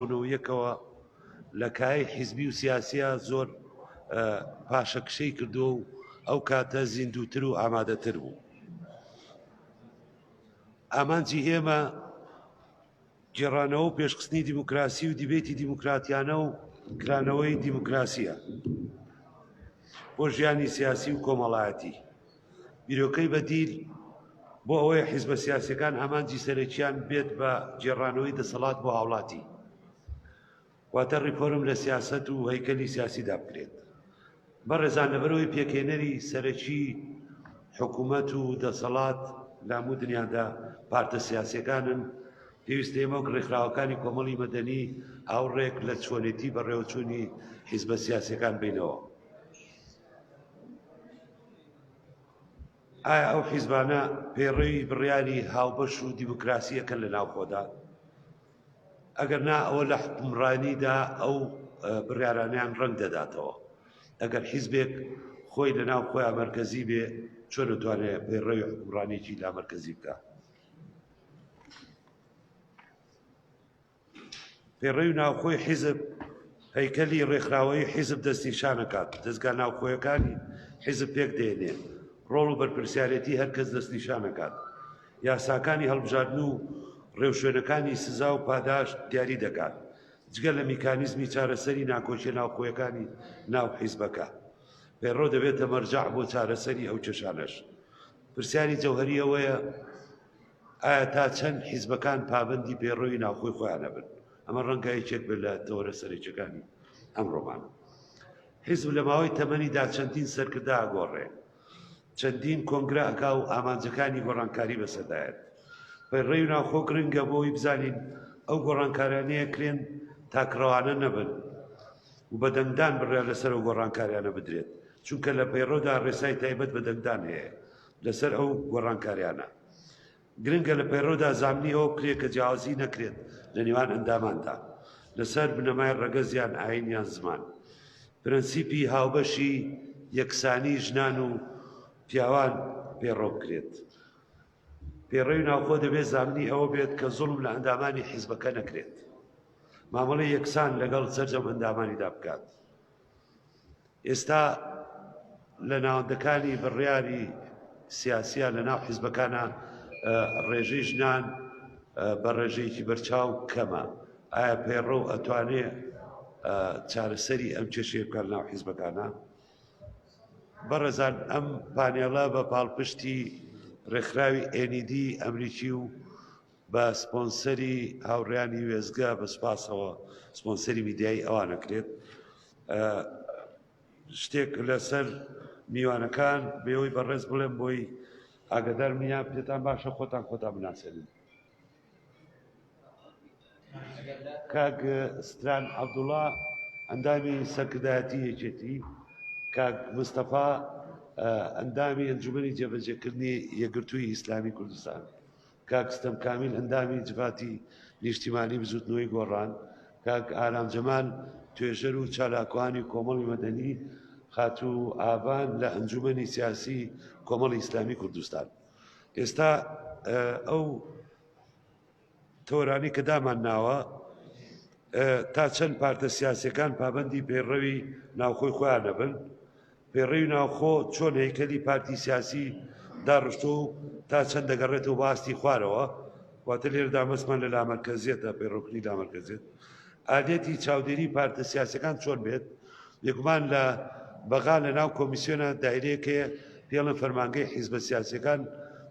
یەکەوە لە کایەی حیزبی و سیاسییا زۆر پاشەکشەی کردووە و ئەو کاتە زیندووتر و ئامادەتر بوو. ئامانجی ئێمە گێڕانەوە و پێشخستنی دیموکراسی و دیبێتی دیموکراتیانە و کرانەوەی دیموکراسیە بۆ ژیانی سیاسی و کۆمەڵایەتی. بیرۆکەی بەدیل بۆ ئەوەیە حیزبە سیاسیەکان ئامانجی سەرەکیان بێت بە گێڕانەوەی دەسەڵات بۆ هاوڵاتی، واتە ڕیفۆرم لە سیاسەت و هەیکەلی سیاسیدا بکرێت. بەڕێزان لەبەرئەوەی پێکهێنەری سەرەکی حکومەت و دەسەڵات لە هەموو دنیادا پارتە سیاسیەکانن، پێویستە ئێمە وەک ڕێکخراوەکانی کۆمەڵی مەدەنی ئاوڕێک لە چۆنێتی بەڕێوەچوونی حیزبە سیاسیەکان بەینەوە. ئایا ئەو حیزبانە پەیڕەوی بڕیاری هاوبەش و دیموکراسی ئەکەن لە ناوخۆدا؟ ئەگەر نا ئەوە لە حوکمڕانیدا ئەو بڕیارانەیان ڕەنگ دەداتەوە. ئەگەر حیزبێک خۆی لە ناو خۆیان مەرکەزی بێ چۆن دەتوانێت پەیڕەوی حوکمڕانیی لامەرکەزی بکا؟ پەیڕەوی ناوخۆی حیزب هەیکەلی ڕێکخراوەیی حیزب دەستنیشانەکات، دەزگا ناوخۆیەکانی حیزب پێک دێنێ، ڕۆڵ و بەرپرسیارێتی هەر کەس دەستنیشانەکات، یاساکانی هەڵبژاردن و ڕێوشوێنەکانی سزا و پاداشت دیاری دەکات، جگە لە میکانیزمی چارەسەری ناکۆکیە ناوخۆیەکانی ناو حیزبەکە. پەیڕەو دەبێتە مەرجەع بۆ چارەسەری ئەو کێشانەش. پرسیاری جەوهەری ئەوەیە، ئایا تا چەند حیزبەکان پابەندی پەیڕەوی ناوخۆی خۆیان ئەبن؟ ئەمە ڕەنگە یەکێک بێت لە تەوەرە سەرەکیەکانی ئەم ڕۆمانە. حیزب لە ماوەی تەمەنیدا چەندین سەرکردە ئەگۆڕێ، چەندین کۆنگرە ئەکا و ئامانجەکانی گۆڕانکاری بەسەردایەت. پەیڕەوی ناوخۆ گرنگە بۆ ئەوەی بزانین ئەو گۆڕانکاریانەی ئەکرێن تاکڕەوانە نەبن و بە دەنگدان بڕیار لەسەر ئەو گۆڕانکاریانە بدرێت، چونکە لە پەیڕەودا ڕێسای تایبەت بە دەنگدان هەیە لەسەر ئەو گۆڕانکاریانە. گرنگە لە پەیڕەودا زامنی ئەوە بکرێت کە جیاوازی نەکرێت لە نێوان ئەنداماندا لەسەر بنەمای ڕەگەز یان ئایین یان زمان. پرەنسیپی هاوبەشی یەکسانی ژنان و پیاوان پەیڕەو بکرێت. پەیڕەوی ناوخۆ دەبێت زامنی ئەوە بێت کە زوڵم لە ئەندامانی حیزبەکە نەکرێت. مامەڵەی یەکسان لەگەڵ سەرجەم ئەندامانیدا بکات. ئێستا لە ناوەندەکانی بڕیاری سیاسیە لە ناو حیزبەکانە ڕێژەی ژنان بە ڕێژەیەکی بەرچاو کەمە ئایا پەیڕەو ئەتوانێ چارەسەری ئەم کێشەیە بکات ناو حیزبەکانە؟ بەڕێزان ئەم پانێڵە بە پاڵپشتی ڕێکخراوی NED ئەمریکی و بە سپۆنسەری هاوڕێیانی وێستگە بە سوپاسەوە سپۆنسەری میدیایی ئەوان ئەکرێت. شتێک لەسەر میوانەکان بێەوەی بەڕێز بڵێم بۆی ئاگادار نییە پێتان باشە خۆتان خۆتان بناسێنن. کاک ستران عەبدوڵا ئەندامی سەرکردایەتی یەکێتی، کاک مستەفا ئەندامی ئەنجومەنی جێبەجێکردنی یەکگرتووی ئیسلامی کوردستان. کاک ستەم کامیل ئەندامی جڤاتی نیشتیمانی بزوتنەوەی گۆڕان، کاک ئارام جەمال توێژەر و چالاکوانی کۆمەڵی مەدەنی، خاتوو ئاڤان لە ئەنجومەنی سیاسی کۆمەڵی ئیسلامی کوردستان. ئێستا ئەو تەوەرانەی کە دامان ناوە تا چەند پارتە سیاسیەکان پابەندی پەیڕەوی ناوخۆی خۆیان نەبن، پەیڕەوی ناوخۆ چۆن هەیکەلی پارتی سیاسی داڕشتووە و تا چەند دەگەڕێتەوە بۆ ئاستی خوارەوە، واتە لێرەدا مەبەستمان لە لامەرکەزیەتە، پەیڕەوکردنی لامەرکەزیەت. ئالیەتی چاودێری پارتە سیاسیەکان چۆن بێت؟ بێگومان لە بەغا لە ناو کۆمیسیۆنە دایرەیەک هەیە پێڵێن فەرمانگەی حیزبە سیاسیەکان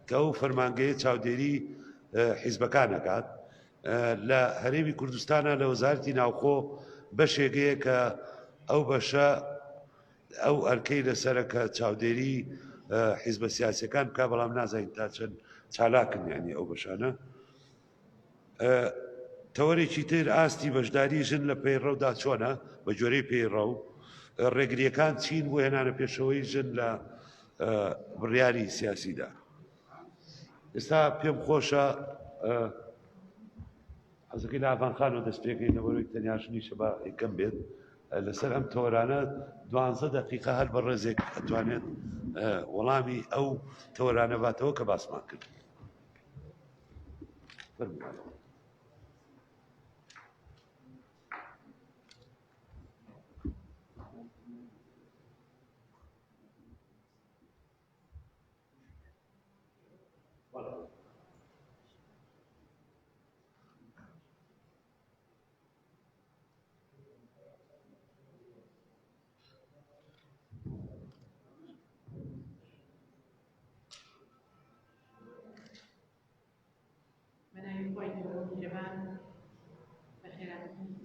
کە ئەو فەرمانگەیە چاودێری حیزبەکان ئەکات. لە هەرێمی کوردستانە لە وەزارەتی ناوخۆ بەشێک هەیە کە ئەو بەشە ئەو ئەرکەی لەسەرە کە چاودێری حیزبە سیاسەکان بکە بەڵام نازانین تا چەند چالاکن یعنی ئەو بەشانە تەوەرێکی تر ئاستی بەشداری ژن لە پەیڕەودا چۆنە بە جۆرەی پەیڕەو ڕێگریەکان چین بۆ هێنانە پێشەوەی ژن لە بڕیاری سیاسیدا ئێستا پێم خۆشە حەزەکەی لە ئاڤان خانەوە دەست پێکەین لەبەرەوەی تەنیا ژنیشە با یەکەم بێت لەسەر ئەم تەوەرانە دوانزە دەقیقە هەر بەڕێزێک ئەتوانێت وەڵامی ئەو تەوەرانە باتەوە کە باسمان کرد. فەرموو.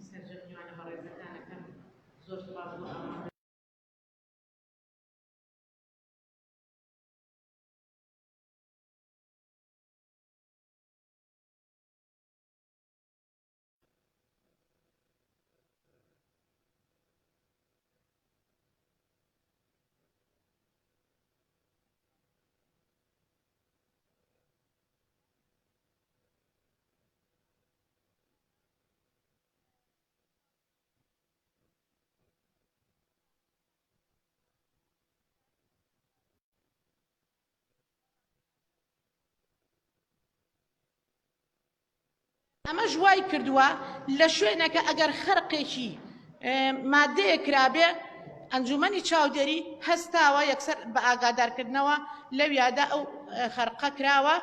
سەرجەم میوانە بەڕێزەکان ئەکەم زۆر سوپاس بۆ ئامادە ئەمەش وای کردووە لە شوێنەکە ئەگەر خەرقێکی مادەیەک کرابێ ئەنجومەنی چاودێری هەستاوە یەکسەر بە ئاگادارکردنەوە لەویادا ئەو خەرقە کراوە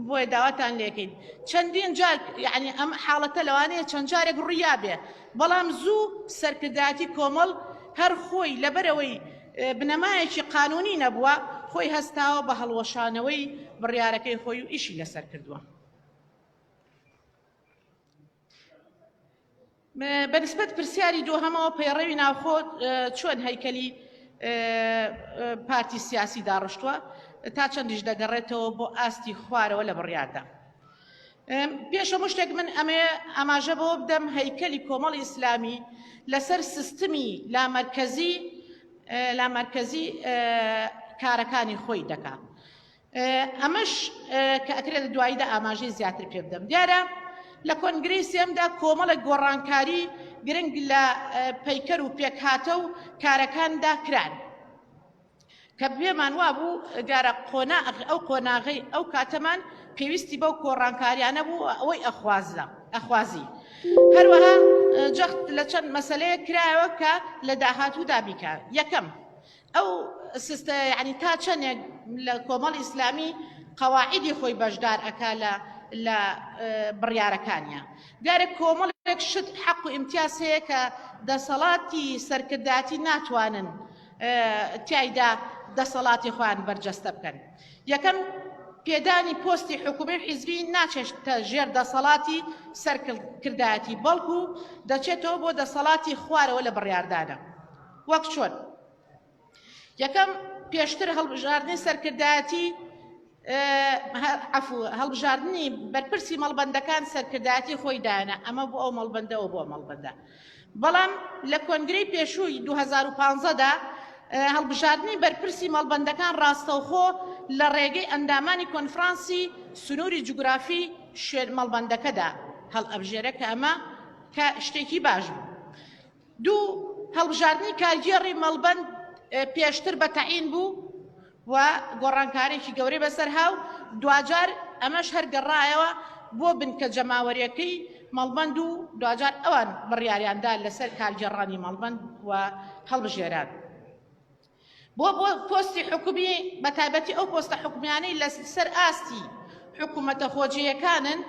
بۆیە داواتان لێکەین چەندین جار یعنی ئەم حاڵەتە لەوانەیە چەند جارێک ڕوویا بێ بەڵام زوو سەرکردایەتی کۆمەڵ هەر خۆی لەبەرەوەی بنەمایەکی قانونی نەبووە خۆی هەستاوە بە هەڵوەشانەوەی بڕیارەکەی خۆی و ئیشی لەسەر کردووە. بەنسبەت پرسیاری دووهەمەوە پەیڕەوی ناوخۆ چۆن هەیکەلی پارتی سیاسی داڕشتووە تا چەندیش دەگەڕێتەوە بۆ ئاستی خوارەوە لە بڕیاردا. پێش هەموو شتێک من ئەمەیە ئاماژە بەوە بدەم هەیکەلی کۆمەڵی ئیسلامی لەسەر سیستمی لامەرکەزی لامەرکەزی کارەکانی خۆی دەکات. ئەمەش کە ئەکرێت لە دواییدا ئاماژەی زیاتر پێ بدەم. دیارە لە کۆنگرەی سێمدا کۆمەڵێک گۆڕانکاری گرنگ لە پەیکەر و پێکهاتە و کارەکاندا کران کە پێمان وابوو دیارە قۆناغ ئەو قۆناغەی ئەو کاتەمان پێویستی بەو گۆڕانکاریانە بوو ئەوەی ئەخوازرا ئەخوازی. هەروەها جەخت لە چەند مەسەلەیەک کرایەوە کە لە داهاتوودا بیکا. یەکەم، ئەو سستە یعنی تا چەندێک لە کۆمەڵی ئیسلامی قەواعیدی خۆی بەشدار ئەکا لە لە بڕیارەکانیا دیارە کۆمەڵێک شت حەق و ئیمتیاز هەیە کە دەسەڵاتی سەرکردایەتی ناتوانن تیایدا دەسەڵاتی خۆیان بەرجەستە بکەن یەکەم پێدانی پۆستی حکومی و حیزبی ناچێتە ژێر دەسەڵاتی سەرکردایەتی بەڵکو دەچێتەوە بۆ دەسەڵاتی خوارەوە لە بڕیاردانە وەک چۆن یەکەم پێشتر هەڵبژاردنی سەرکردایەتی عفو هەڵبژاردنی بەرپرسی مەڵبەندەکان سەرکردایەتی خۆی دایانە ئەمە بۆ ئەو مەڵبەندەوە بۆ مەڵبەندە بەڵام لە کۆنگرەی پێشووی 2015 دا هەڵبژاردنی بەرپرسی مەڵبەندەکان ڕاستەوخۆ لە ڕێگەی ئەندامانی کۆنفرانسی سنووری جوگرافی شوێن مەڵبەندەکەدا هەڵئەبژێرە کە ئەمە کە شتێکی باش بوو. دوو، هەڵبژاردنی کارگێڕی مەڵبەند پێشتر بە تەعین بوو و گۆڕانکاریی گەورەی بەسەر ها و دواجار ئەمەش هەر گەڕایەوە بۆ بنکە جەماوەرییەکەی مەڵبەند و دواجار ئەوان بڕیاریان دا لەسەر کارگێڕانی مەڵبەند و هەڵبژێران. بۆ بۆ پۆستی حکومی بە تایبەتی ئەو پۆستە حکومیانەی لە سەر ئاستی حکومەتە خۆجێیەکانن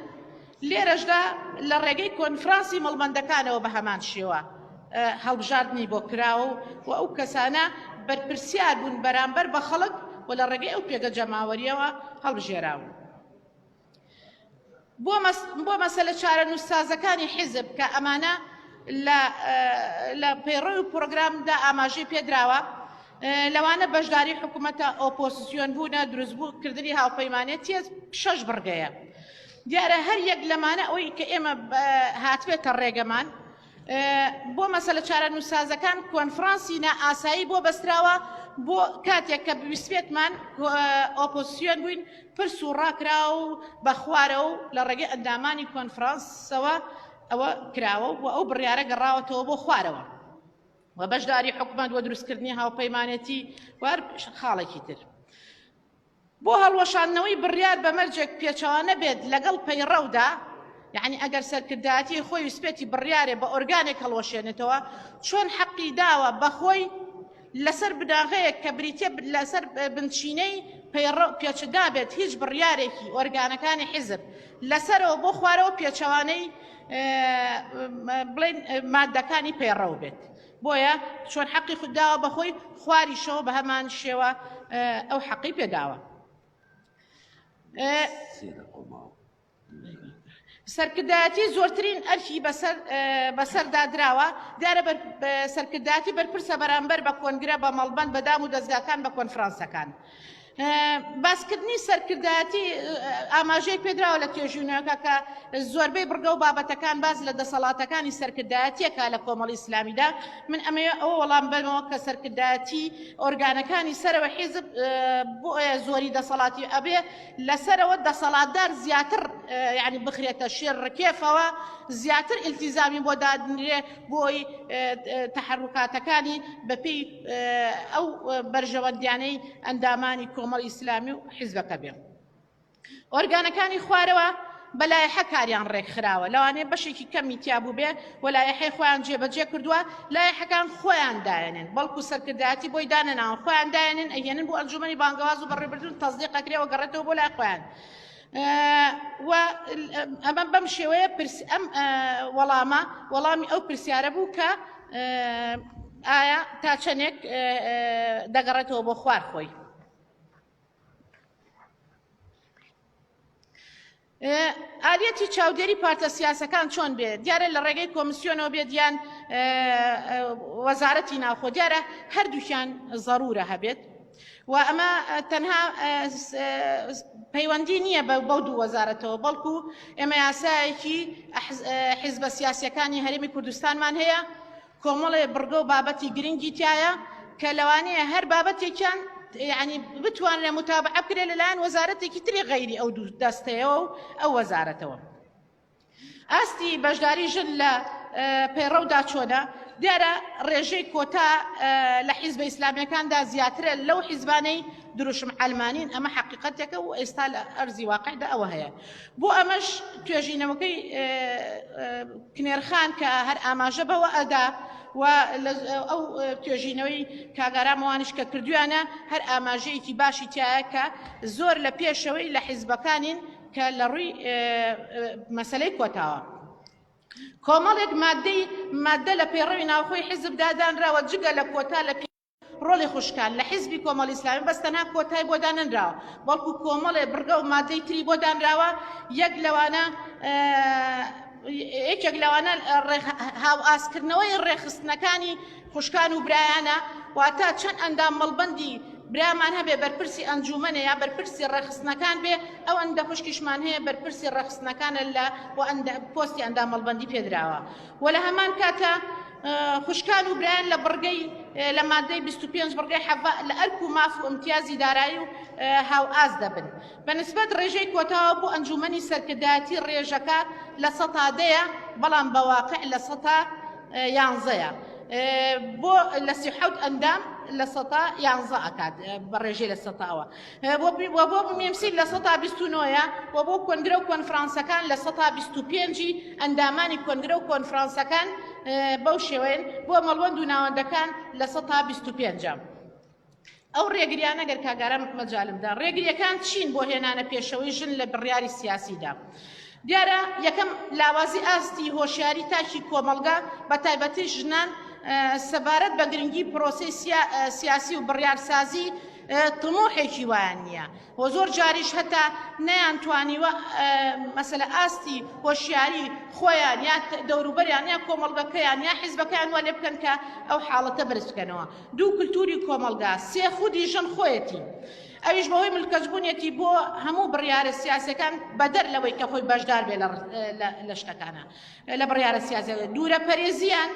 لێرەشدا لە ڕێگەی کۆنفرانسی مەڵبەندەکانەوە بە هەمان شێوە هەڵبژاردنی بۆ کراوە و ئەو کەسانە بەرپرسیار بوون بەرامبەر بە خەڵک و لە ڕێگەی ئەو پێگە جەماوەریەوە هەڵبژێراون. بۆ مەسەلە چارەنووسسازەکانی حیزب کە ئەمانە لە پەیڕەوی و پرۆگرامدا ئاماژەی پێدراوە، لەوانە بەشداری حکوومەتە ئۆپۆزسیۆن بوونە، دروستکردنی هاوپەیمانێتیە شەش بڕگەیە. دیارە هەر یەک لەمانە ئەوەی کە ئێمە هاتبێتە ڕێگەمان بۆ مەسەلە چارەنووسسازەکان کۆنفرانسی نائاسایی بۆ بەستراوە بۆ کاتێک کە بویستبێتمان ئۆپۆزسیۆن بووین پرس و ڕاکرا و بە خوارە و لە ڕێگەی ئەندامانی کۆنفرانسەوە ئەوە کراوە و ئەو بڕیارە گەڕاوەتەوە بۆ خوارەوە و بەشداری حکومەت و دروستکردنی هاوپەیمانێتی و هەر خاڵێکی تر. بۆ هەڵوەشاندنەوەی بڕیار بە مەرجێک پێچەوانە بێت لەگەڵ پەیڕەودا، یەعنی ئەگەر سەرکردایەتی خۆی ویستبێتی بڕیارێ بە ئۆرگانێک هەڵوەشێنێتەوە، چۆن حەقی داوە بە خۆی لەسەر بناغەیەک کە بریتیە لەسەر بنچینەی پەیڕەو پێچدابێت هیچ بڕیارێکی ئۆرگانەکانی حیزب لەسەرەوە بۆ خوارەوە پێچەوانەی بڵێن مادەکانی پەیڕەو بێت. بۆیە چۆن حەقی خود داوە بە خۆی خواریشەوە بە هەمان شێوە ئەو حەقی پێداوە. سەرکردایەتی زۆرترین ئەرکی بەسەر بەسەردا دراوە، دیارە سەرکردایەتی بەرپرسە بەرامبەر بە کۆنگرە، بە مەڵبەند، بە دام و دەزگاکان، بە کۆنفرانسەکان. باسکردنی سەرکردایەتی ئاماژەی پێدراوە لە توێژینەوەکە کە زۆربەی بڕگە و بابەتەکان باس لە دەسەڵاتەکانی سەرکردایەتیەکە لە کۆمەڵی ئیسلامیدا. من ئەمەوێ ئەوە وەڵام بەمەوە کە سەرکردایەتی ئۆرگانەکانی سەرەوە حیزب بۆ زۆری دەسەڵاتی ئەبێ لەسەرەوە دەسەڵاتدار زیاتر یعنی بخرێتە شێر ڕکێفەوە، زیاتر ئیلتیزامی بۆ دادنرێ بۆی تەحەروکاتەکانی بەپێی ئەو بەرژەوەندیانەی ئەندامانی کۆمەڵی ئیسلامی و حیزبەکە بێ. ئۆرگانەکانی خوارەوە بە لایحە کاریان ڕێکخراوە، لەوانەیە بەشێکی کەمی تیا بووبێ و لایحەی خۆیان جێبەجێ کردووە، لایحەکان خۆیان دایەنێن، بەڵکو سەرکردایەتی بۆی دانەناوە، خۆیان دایەنێن ئەیهێنن بۆ ئەنجومەنی بانگەواز و بەڕێوەبردن تەسدیق ئەکرێ و گەڕێتەوە بۆ لای خۆیان. و ئەمە بەم شێوەیە پرس ئەم وەڵامە وەڵامی ئەو پرسیارە بوو کە ئایا تا چەندێک دەگەڕێتەوە بۆ خوار خۆی. ئالیەتی چاودێری پارتە سیاسەکان چۆن بێت؟ دیارە لە ڕێگەی کۆمسیۆنەوە بێت یان وەزارەتی ناوخۆ، دیارە هەردووکیان زەرورە هەبێت و ئەمە تەنها پەیوەندی نییە بە بەو دوو وەزارەتەوە، بەڵکو ئێمە یاسایەکی حیزبە سیاسیەکانی هەرێمی کوردستانمان هەیە، کۆمەڵێ بڕگە و بابەتی گرنگی تایە کە لەوانەیە هەر بابەتێکیان یعنی بتوانرێ متابعە بکرێت لەلایەن وەزارەتێکی تری غەیری ئەو دوو دەستەیەوە و ئەو وەزارەتەوە. ئاستی بەشداری ژن لە پەیڕەودا چۆنە؟ دیارە ڕێژەی کۆتا لە حیزبە ئیسلامیەکاندا زیاترە لەو حیزبانەی دروشم عەلمانین، ئەمە حەقیقەتێکە و ئێستا لە ئەرزی واقعدا ئەوە هەیە. بۆ ئەمەش توێژینەوەکەی کنێرخان کە هەر ئاماژە بەوە ئەدا و ئەو توێژینەوەی کاگارامەوانیش کە کردویانە هەر ئاماژەیەکی باشی تایە کە زۆر لە پێشەوەی لە حیزبەکانین کە لە ڕووی مەسلەی کۆتاوە. کۆمەڵێک مادەی مادە لە پەیڕەوی ناوخۆی حیزبدا دانراوە جگە لە کۆتا لە ڕۆڵی خوشکان لە حیزبی کۆمەڵی ئیسلامی بەس تەنها کۆتای بۆ دانەنراوە، بەڵکو کۆمەڵێ بڕگە و مادەی تری بۆ دانراوە، یەک لەوانە یەکێک لەوانە هاوئاستکردنەوەی ڕێکخستنەکانی خوشکان و برایانە، واتە چەند ئەندام مەڵبەندی برامان هەبێ بەرپرسی ئەنجومەنێ یا بەرپرسی ڕێکخستنەکان بێ، ئەو ئەندە خوشکیشمان هەیە بەرپرسی ڕێکخستنەکانە لە و پۆستی ئەندام مەڵبەندی پێدراوە و لە هەمان کاتە خوشکان و برایان لە بڕگەی لە مادەی 25 بڕگەی حەڤە لە ئەرک و ماف و ئیمتیازی دارایی و هاوئاست دەبن. بە نسبەت ڕێژەی کۆتاوە بۆ ئەنجوومەنی سەرکردایەتی ڕێژەکە لە سەتا دەیە، بەڵام بە واقع لە سەتا یانزەیە. بۆ لە 37 ئەندام لە سەتا یانزە ئەکات بە ڕێژەی لە سەتاوە. و بۆ میمسی لە سەتا 29ە و بۆ کۆنگرە و کۆنفرانسەکان لە سەتا 25ی ئەندامانی کۆنگرە و کۆنفرانسەکان بەو شێوەیەن، بۆ مەڵوەند و ناوەندەکان لە سەتا 25ە. ئەو ڕێگریانە گەر کاگارم مەجالمدا ڕێگریەکان چین بۆ هێنانە پێشەوەی ژن لە بڕیاری سیاسیدا؟ دیارە یەکەم لاوازی ئاستی هۆشیاری تاکی کۆمەڵگا بە تایبەتی ژنان سەبارەت بە گرنگی پرۆسەی سیاسی و بڕیارسازی تموحێکی وایان نییە و زۆر جاریش هەتا نەیانتوانیوە مەسەلە ئاستی هۆشیاری خۆیان یا دەوروبەریان یا کۆمەڵگەکەیان یا حیزبەکەیان وا لێ بکەن کە ئەو حاڵەتە بەرز بکەنەوە. دوو کلتوری کۆمەڵگا، سێ خودی ژن خۆیەتی ئەویش بەهۆی ملکەچبوونیەتی بۆ هەموو بڕیارە سیاسەکان بەدەر لەوەی کە خۆی بەشدار بێ لە شتەکانە لە بڕیارە سیاسەکە دوورە پەرێزیان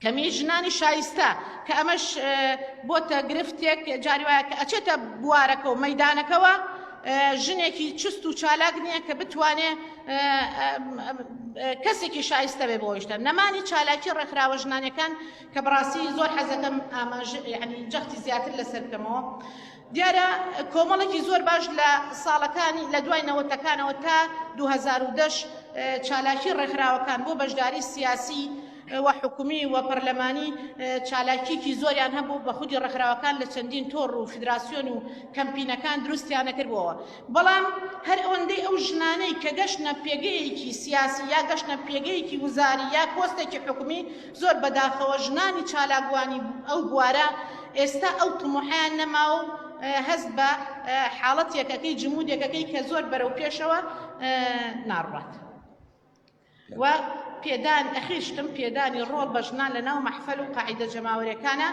کەمی ژنانی شایستە کە ئەمەش بۆتە گرفتێک جاری وایە کە ئەچێتە بوارەکە و مەدانەکەوە ژنێکی چست و چالاک نییە کە بتوانێ کەسێکی شایستە بێ بۆ شتە نەمانی چالاکی ڕێکخراوە ژنانەکان کە بەڕاستی زۆر حەزەکەم ئاماژ یعنی جەختی زیاتر لەسەر بکەمەوە. دیارە کۆمەڵێکی زۆر باش لە ساڵەکانی لە دوای نەوەتەکانەوە تا 2010 چالاکی ڕێکخراوەکان بۆ بەشداری سیاسی و حکومی و پەرلەمانی چالاکیکی زۆریان هەبوو بە خودی ڕێکخراوەکان لە چەندین تۆڕ و فیدراسیۆن و کەمپینەکان دروستیانە کردبووەوە بەڵام هەر ئەوەندەی ئەو ژنانەی کە گەشتنە پێگەیەکی سیاسی یا گەشتنە پێگەیەکی وزاری یا پۆستێکی حکومی زۆر بەداخەوە ژنانی چالاکوانی ئەو بوارە ئێستا ئەو تموحیان نەماوە و هەست بە حاڵەتێکەکەی جمودێکەکەی کە زۆر بەرەو پێشەوە ناڕوات. و پێدان ئەخیر شتم پێدانی ڕۆڵ بە ژنان لە ناو مەحفەل و قاعیدە جەماوەریەکانە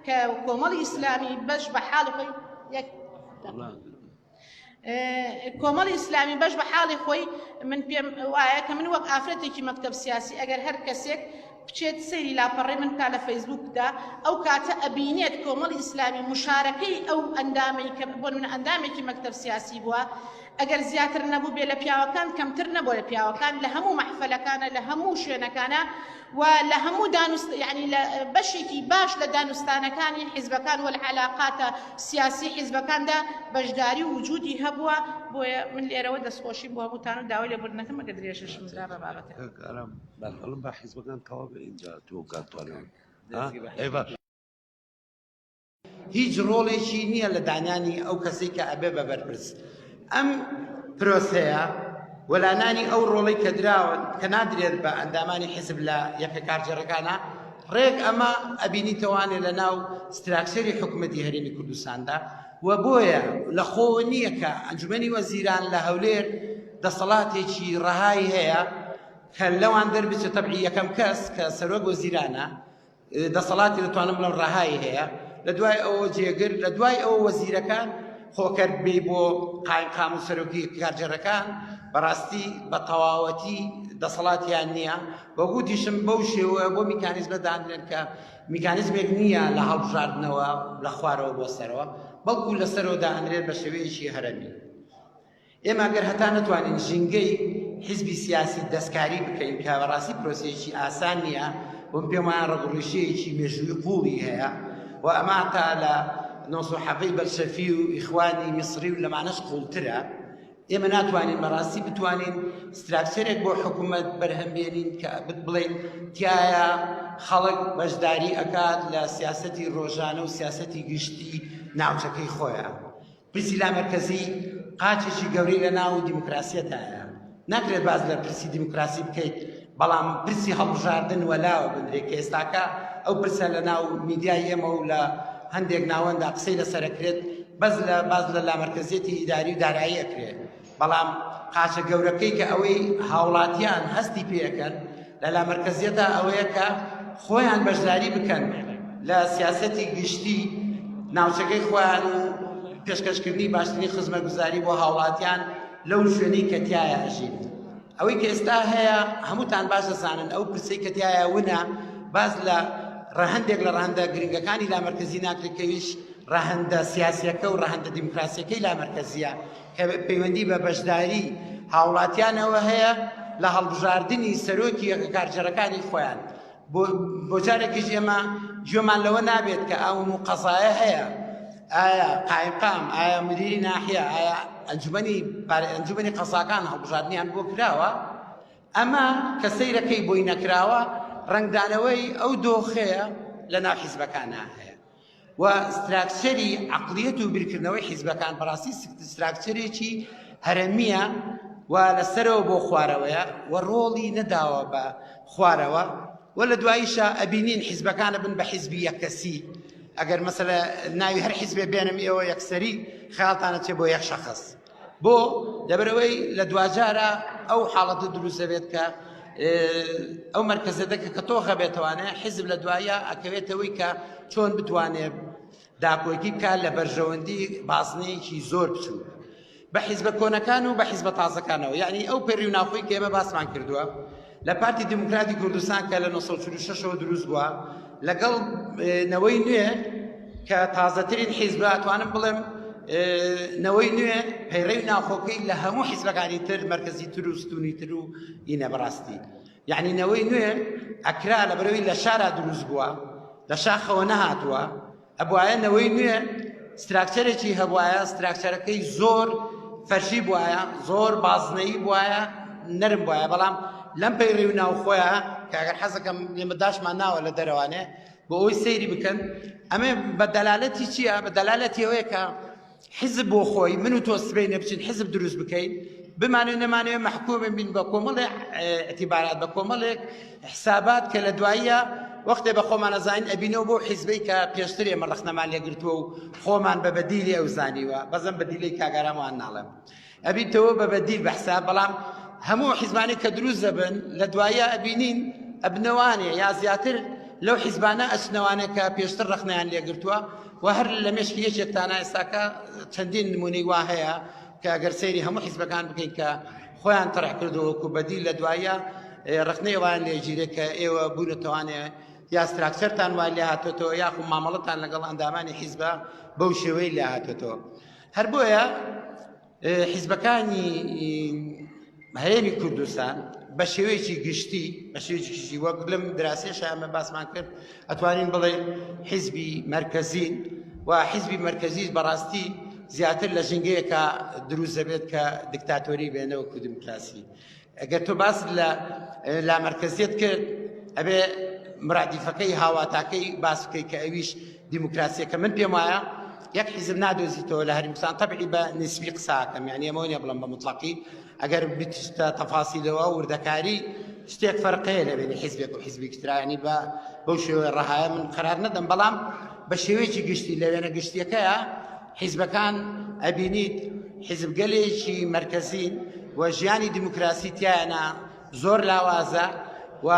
کە کۆمەڵی ئیسلامی بەش بە حاڵی خۆی یەک کۆمەڵی ئیسلامی بەش بە حاڵی خۆی من پێم وایە کە من وەک ئافرەتێکی مەکتەب سیاسی ئەگەر هەر کەسێک بچێت سەیری لاپەڕەی من بکات لە فەیسبووکدا ئەو کاتە ئەبینێت کۆمەڵی ئیسلامی مشارەکەی ئەو ئەندامەی کە بۆ نمونە ئەندامێکی مەکتەب سیاسی بووە ئەگەر زیاتر نەبوو بێ لە پیاوەکان کەمتر نەبووە لە پیاوەکان لە هەموو مەحفەلەکانە لە هەموو شوێنەکانە و لە هەموو دانوست یعنی لە بەشێکی باش لە دانوستانەکانی حیزبەکان وە لە عەلاقاتە سیاسی حیزبەکاندا بەشداری و وجودی هەبووە بۆیە من لێرەوە دەستخۆشیم بۆ هەمووتان و داوای لێبوردنەکەم ئەگەر درێژەشم دا بە بابەتەکە. کاک ئارام بەڵم با حیزبەکان تەواو بێ ئینجا تۆ کات توانەوە ئەی باش. هیچ ڕۆڵێکی نییە لە دانانی ئەو کەسەی کە ئەبێ بە بەرپرس. ئەم پرۆسەیە وەلانانی ئەو ڕۆڵەی کە دراون کە نادرێت بە ئەندامانی حیزب لە یەکە کارگێڕەکانە ڕێک ئەمە ئەبینیتەوانێ لە ناو structure ی حکوومەتی هەرێمی کوردستاندا و بۆیە لە خۆوە نییە کە ئەنجومەنی وەزیران لە هەولێر دەسەڵاتێکی ڕەهای هەیە کە لەوان دەربچێت تەبعی یەکەم کەس کە سەرۆک وەزیرانە دەسەڵاتی دەتوانم بڵێم ڕەهای هەیە لە دوای ئەوە جێگر لە دوای ئەوە وەزیرەکان خۆکەر بێ بۆ قایمقام و سەرۆکی کارگێڕەکان بەڕاستی بە تەواوەتی دەسەڵاتیان نییە بە گوتیشم بەو شێوە بۆ میکانیزمە دانرێن کە میکانیزمێک نییە لە هەڵبژاردنەوە لە خوارەوە بۆ سەرەوە بەڵکو لەسەرەوە دانرێت بە شێوەیەکی هەرەمی. ئێمە گەر هەتا نەتوانین ژینگەی حیزبی سیاسی دەستکاری بکەین کە بەڕاستی پرۆسەیەکی ئاسان نییە و من پێم وایە ڕەگوڕیشەیەکی مێژووی قووڵی هەیە و ئەمە تا لە 1970 بەلشەفی و ئیخوانی میسری و لەمانەش قووڵترە ئێمە ناتوانین بەڕاستی بتوانین structure ێک بۆ حکوومەت بەرهەم بێنین کە بڵێن تایە خەڵک بەشداری ئەکات لە سیاسەتی ڕۆژانە و سیاسەتی گشتی ناوچەکەی خۆیان پرسی لامەرکەزی قاچێکی گەورەی لە ناو دیموکراسیەتایە. ناکرێت باس لە پرسی دیموکراسی بکەیت بەڵام پرسی هەڵبژاردن وەلاوە بنرێت کە ئێستاکە ئەو پرسە لە ناو میدیای ئێمە و لە هەندێک ناوەندا قسەی لەسەر ئەکرێت بەس لە باس لە لامەرکەزیەتی ئیداری و دارایی ئەکرێت بەڵام قاچە گەورەکەی کە ئەوەی هاوڵاتیان هەستی پێەکەن لە لامەرکەزیەتا ئەوەیە کە خۆیان بەشداری بکەن لە سیاسەتی گشتی ناوچەکەی خۆیان و پێشکەشکردنی باشترین خزمەتگوزاری بۆ هاوڵاتیان لەو شوێنەی کە تیایا ئەژین. ئەوەی کە ئێستا هەیە هەمووتان باش دەزانن ئەو پرسەی کە تیایا ونە باس لە ڕەهەندێک لە ڕەهەندە گرنگەکانی لامەرکەزی ناکرێت کە ئەویش ڕەهەندە سیاسیەکە و ڕەهەندە دیموکراسیەکەی لامەرکەزیە کە پەیوەندی بە بەشداری هاوڵاتیانەوە هەیە لە هەڵبژاردنی سەرۆکی یەکە کارگێڕەکانی خۆیان بۆ جارێکیش ئێمە گوێمان لەوە نابێت کە ئەو هەموو قەزایە هەیە ئایا قایمقام ئایا مدیری ناحیە ئایا ئەنجومەنی ئەنجومەنی قەزاکان هەڵبژاردنیان بۆ کراوە ئەمە کە سەیرەکەی بۆی نەکراوە ڕەنگدانەوەی ئەو دۆخەیە لە ناو حیزبەکانە هەیە و structure ی عەقڵیەت و بیرکردنەوەی حیزبەکان بەڕاستی structure ێکی هەرەمییە و لە سەرەوە بۆ خوارەوەیە و ڕۆڵی نەداوە بە خوارەوە و لە دواییشا ئەبینین حیزبەکان ئەبن بە حیزبی یەک کەسی ئەگەر مەسەلە ناوی هەر حیزبێ بێنم ئێوە یەکسەری خەیاڵتان ئەچێ بۆ یەک شەخص بۆ لەبەرئەوەی لە دواجارە ئەو حاڵەتە دروست دەبێت کە ئەو مەرکەزەتە کە تۆخە بێتوانێ حیزب لە دوایە ئەکەوێتەوەی کە چۆن بتوانێت داکۆکی بکات لە بەرژەوەندی بازنەیەکی زۆر بچووک بە حیزبە کۆنەکان و بە حیزبە تازەکانەوە یعنی ئەو پەری و ناوخۆی کە ئێمە باسمان کردووە لە پارتی دیموکراتی کوردستان کە لە 1946ەوە دروست بووە لەگەڵ نەوەی نوێ کە تازەترین حیزبە ئەتوانم بڵێم نەوەی نوێ پەیڕەوی ناوخۆکەی لە هەموو حیزبەکانی تر مەرکەزی تر و ستونی تر و ئینە بەڕاستی یعنی نەوەی نوێ ئەکرا لە بەرەوەی لە شارا دروست بووە لە شاخەوە نەهاتووە ئەبوایە نەوەی نوێ structure ێکی هەبوایە structure ەکەی زۆر فەرشی بوایە زۆر بازنەیی بوایە نەرم بوایە بەڵام لەم پەیڕی و ناوخۆیە کە ئەگەر حەزەکەم ئێمە داشمان ناوە لە دەرەوانێ بۆ ئەوەی سەیری بکەن ئەمە بە دەلالەتی چییە بە دەلالەتی ئەوەیە کە حیزب بۆ خۆی من و تۆ سبەینێ بچین حیزب دروست بکەین بمانێ نەمانەوێ مەحکوم بین بە کۆمەڵێک اعتیبارات بە کۆمەڵێک حسابات کە لە دواییە وەختێ بە خۆمان ئەزانین ئەبینەوە بۆ حیزبەی کە پێشتر ئێمە ڕەخنەمان لێگرتووە و خۆمان بە بەدیلی ئەو زانیوە بەزەم بەدیلی کاگاراموان ناڵێم ئەبیتەوە بە بەدیل بە حساب بەڵام. هەموو حیزبانەی کە دروست دەبن لە دواییا ئەبینین ئەبنەوانێ یا زیاتر لەو حیزبانە ئەچنەوانێ کە پێشتر ڕەخنەیان لێگرتووە و هەر لە مێشکی یەکێکتانە ئێستاکە چەندین نمونەی وا هەیە کە ئەگەر سەیری هەموو حیزبەکان بکەین کە خۆیان تەرح کردەوە وەکو بەدیل لە دواییە ڕەخنەی ئەوان لێگیرێ کە ئێوە بوونەتەوانێ یا structure تان وای لێ هاتۆتەوە یاخو مامەڵەتان لەگەڵ ئەندامانی حیزبە بەو شێوەی لێ هاتۆتەوە هەر بۆیە حیزبەکانی هەرێمی کوردستان بە شێوەیەکی گشتی بە شێوەیەکی گشتی وەک لەم دراسێشە ئەمە باسمان کرد ئەتوانین بڵێ حیزبی مەرکەزین و حیزبی مەرکەزیش بەڕاستی زیاتر لە ژینگەیەکە دروست دەبێت کە دیکتاتۆری بێنەوە کو دیموکراسی ئەگەر تۆ باست لە لامەرکەزیەت کرد ئەبێ مرادیفەکەی هاواتاکەی باس بکەیت کە ئەویش دیموکراسیەکە من پێم وایە یەک حیزب نادۆزیتەوە لە هەرمسان تەبعی بە نسبی قساکەم یعنی ئەمە نیە بڵم بە مطلقی ئەگەر بچتە تەفاسیلەوە وردەکاری شتێک فەرقەیە لە بینی حیزبێک و حیزبی ترانی بە بەو شێوەیە ڕەهایە من قرار نەدەم بەڵام بە شێوەیەکی گشتی لە وێنە گشتیەکەیە حیزبەکان ئەبینیت حیزبگەلێکی مەرکەزین و ژیانی دیموکراسی تیایانە زۆر لاوازە و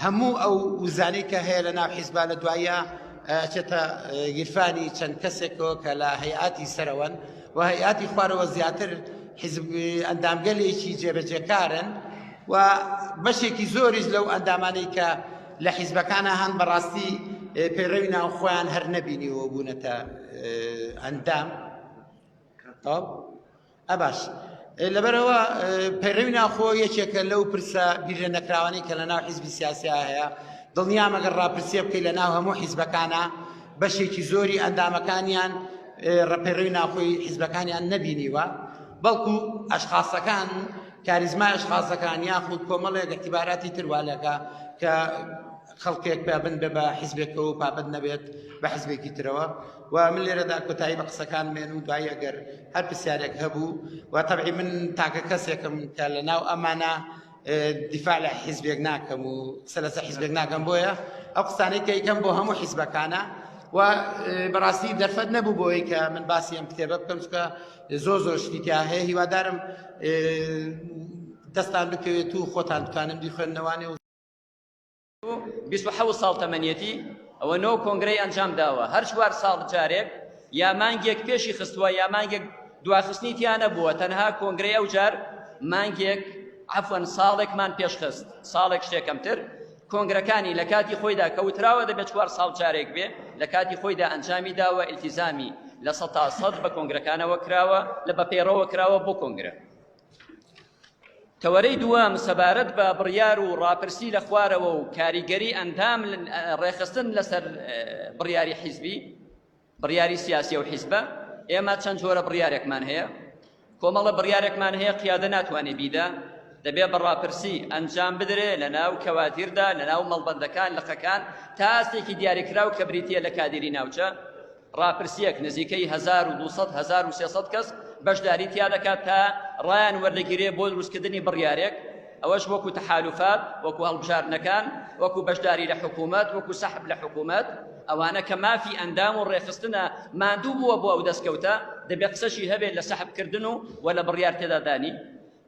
هەموو ئەو وزانەی کە هەیە لە ناو حیزبا لە دوایە ئەچێتە گیرفانی چەند کەسێکەوە کە لە هەیئاتی سەرەوەن و هەیئاتی خوارەوە زیاتر حیزب ئەندامگەلێکی جێبەجێکارن و بەشێکی زۆریش لەو ئەندامانەی کە لە حیزبەکانە هەن بەڕاستی پەیڕەوی ناو خۆیان هەر نەبینیوە بوونەتە ئەندام تەواو ئەباش لەبەرەوە پەیڕەوی ناوخۆ یەکێکە لەو پرسە بیر لە نەکراوانەی کە لە ناو حیزبی سیاسیا هەیە دڵنیام ئەگەر ڕاپرسیە بکەیت لە ناو هەموو حیزبەکانە بەشێکی زۆری ئەندامەکانیان ڕەپەیڕەوی ناوخۆی حیزبەکانیان نەبینیوە بەڵکو ئەشخاصەکان کاریزمای ئەشخاصەکان یاخود کۆمەڵێک اعتباراتی تر والەکە کە خەڵکێک پابەند بێ بە حیزبێکەوە و پابەند نەبێت بە حیزبێکی ترەوە و من لێرەدا کۆتایی بە قسەکان مێن و دوایی ئەگەر هەر پرسیارێک هەبوو و تەبعی من تاکە کەسێکم کە لە ناو ئەمانە دیفاع لە حیزبێک ناکەم و قسە لەسەر حیزبێک ناکەم بۆیە ئەو قسانەی کە یکەم بۆ هەموو حیزبەکانە و بەڕاستی دەرفەت نەبوو بۆی کە من باسی ئەم کتێبە بکەم چکە زۆر زۆر شتی تیا هەیە هیوادارم دەستان بکەوێت و خۆتان بتوانن بیخوێندنەوانێ و 27 ساڵ تەمەنیەتی، ئەوە نۆ کۆنگرەی ئەنجام داوە، هەر چوار ساڵ جارێک یا مانگێک پێشی خستووە یا مانگێک دواخستنی تیا نەبووە، تەنها کۆنگرەی ئەو جار مانگێک عەفوەن ساڵێکمان پێشخست، ساڵێک شتێک کەمتر، کۆنگرەکانی لە کاتی خۆیدا کە وتراوە دەبێت چوار ساڵ جارێک بێ لە کاتی خۆیدا ئەنجامی داوە، ئیلتیزامی 100% بە کۆنگرەکانەوە کراوە، لە بە پەیڕەوە کراوە بۆ کۆنگرە. تەوەرەی دووەم سەبارەت بە بڕیار و ڕاپرسی لە خوارەوە و کاریگەری ئەندام ڕێکخستن لەسەر بڕیاری حیزبی بڕیاری سیاسی و حیزبە ئێمە چەند جۆرە بڕیارێکمان هەیە کۆمەڵە بڕیارێکمان هەیە قیادە ناتوانێ بیدا دەبێ بە ڕاپرسی ئەنجام بدرێ لە ناو کەوادیردا لە ناو مەڵبەندەکان لقەکان تا ئاستێکی دیاریکراو کە بریتیە لە کادیری ناوچە ڕاپرسییەک نزیکەی 1200 1300 کەس بەشداری تیا دەکات تا ڕایان وەردەگیرێ بۆ دروستکردنی بڕیارێک ئەوەش وەکو تەحالوفات وەکو هەڵبژاردنەکان وەکو بەشداری لە حکوومەت وەکو سەحب لە حکوومەت ئەوانە کە مافی ئەندام و ڕێخستنە ماندوو بووە بۆ ئەو دەستکەوتە دەبێ قسەشی هەبێت لە سەحبکردن و وە لە بڕیار تێدادانی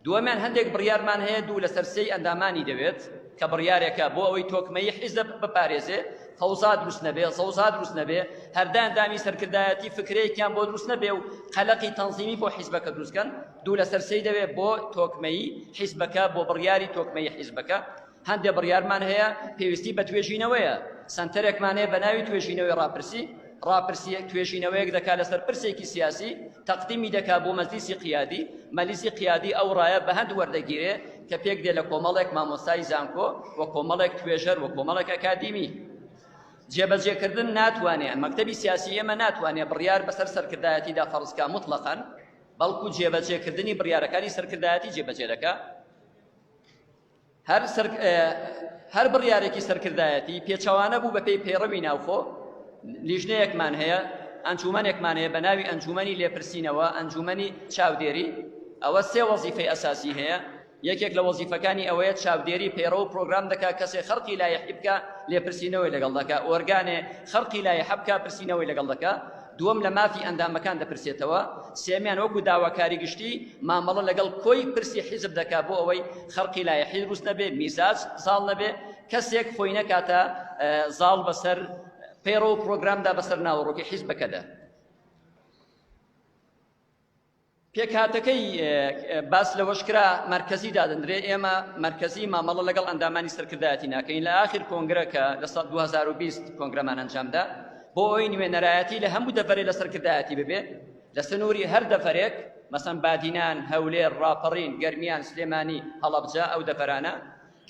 دووەمیان هەندێک بڕیارمان هەیە دوو لەسەر سێی ئەندامانی دەوێت کە بڕیارێکە بۆ ئەوەی تۆکمەیی حیزب بپارێزێ فەوزا دروست نەبێ زەوزا دروست نەبێ هەردە ئەندامی سەرکردایەتی فکرەیەکیان بۆ دروست نەبێ و قەلەقی تەنزیمی بۆ حیزبەکە دروستکەن دوو لەسەر سێی دەوێت بۆ تۆکمەیی حیزبەکە بۆ بڕیاری تۆکمەیی حیزبەکە هەندێ بڕیارمان هەیە پێویستی بە توێژینەوەیە، سەنتەرێکمان هەیە بە ناوی توێژینەوەی ڕاپرسی، ڕاپرسییەک توێژینەوەیەک دەکات لەسەر پرسێکی سیاسی، تەقدیمی دەکات بۆ مەجلیسی قیادی، مەلیسی قیادی ئەو ڕایە بە هەند وەردەگیرێ کە پێک دێ لە کۆمەڵێک مامۆستای زانکۆ و کۆمەڵێک توێژەر و کۆمەڵێک ئەکادیمی. جێبەجێکردن ناتوانێ، مەکتەبی سیاسی ئێمە ناتوانێ بڕیار بەسەر سەرکردایەتیدا فەرز کا موتڵەقەن، بەڵکو جێبەجێکردنی بڕیارەکانی سەرکردایەتی جێبەجێ دەکا. هەر سەر هەر بڕیارێکی سەرکردایەتی پێچەوانە بوو بەپێی پەیڕەوی ناوخۆ لیژنەیەکمان هەیە ئەنجومەنێکمان هەیە بە ناوی ئەنجومەنی لێپرسینەوە ئەنجومەنی چاودێری ئەوە سێ وەزیفەی ئەساسی هەیە یەکێک لە وەزیفەکانی ئەوەیە چاودێری پەیڕەو و پرۆگرام دەکا کەسێ خەرقی لایحی بکە لێپرسینەوەی لەگەڵ دەکا ئۆرگانێ خەرقی لایحە بکە پرسینەوەی لەگەڵ دەکا. دووەم لە مافی ئەندامەکان دەپرسێتەوە، سێمیان وەکو داواکاری گشتی مامەڵە لەگەڵ کۆی پرسی حیزب دەکا بۆ ئەوەی خەرقی لایحی دروست نەبێ، میزاج زاڵ نەبێ، کەسێک خۆی نەکاتە زاڵ بەسەر پەیڕەو و پرۆگرامدا بەسەر ناوەڕۆکی حیزبەکەدا. پێکهاتەکەی باس لەوەش کرا مەرکەزی دادەندرێ ئێمە مەرکەزی مامەڵە لەگەڵ ئەندامانی سەرکردایەتی ناکەین لە ئاخر کۆنگرە کە لە ساڵ 2020 کۆنگرەمان ئەنجامدا بۆ ئەوەی نوێنەرایەتی لە هەموو دەڤەرێ لە سەرکردایەتی ببێ لە سنووری هەر دەڤەرێک مەسەن بادینان هەولێر ڕاپەڕین گەرمیان سلێمانی هەڵەبجە ئەو دەڤەرانە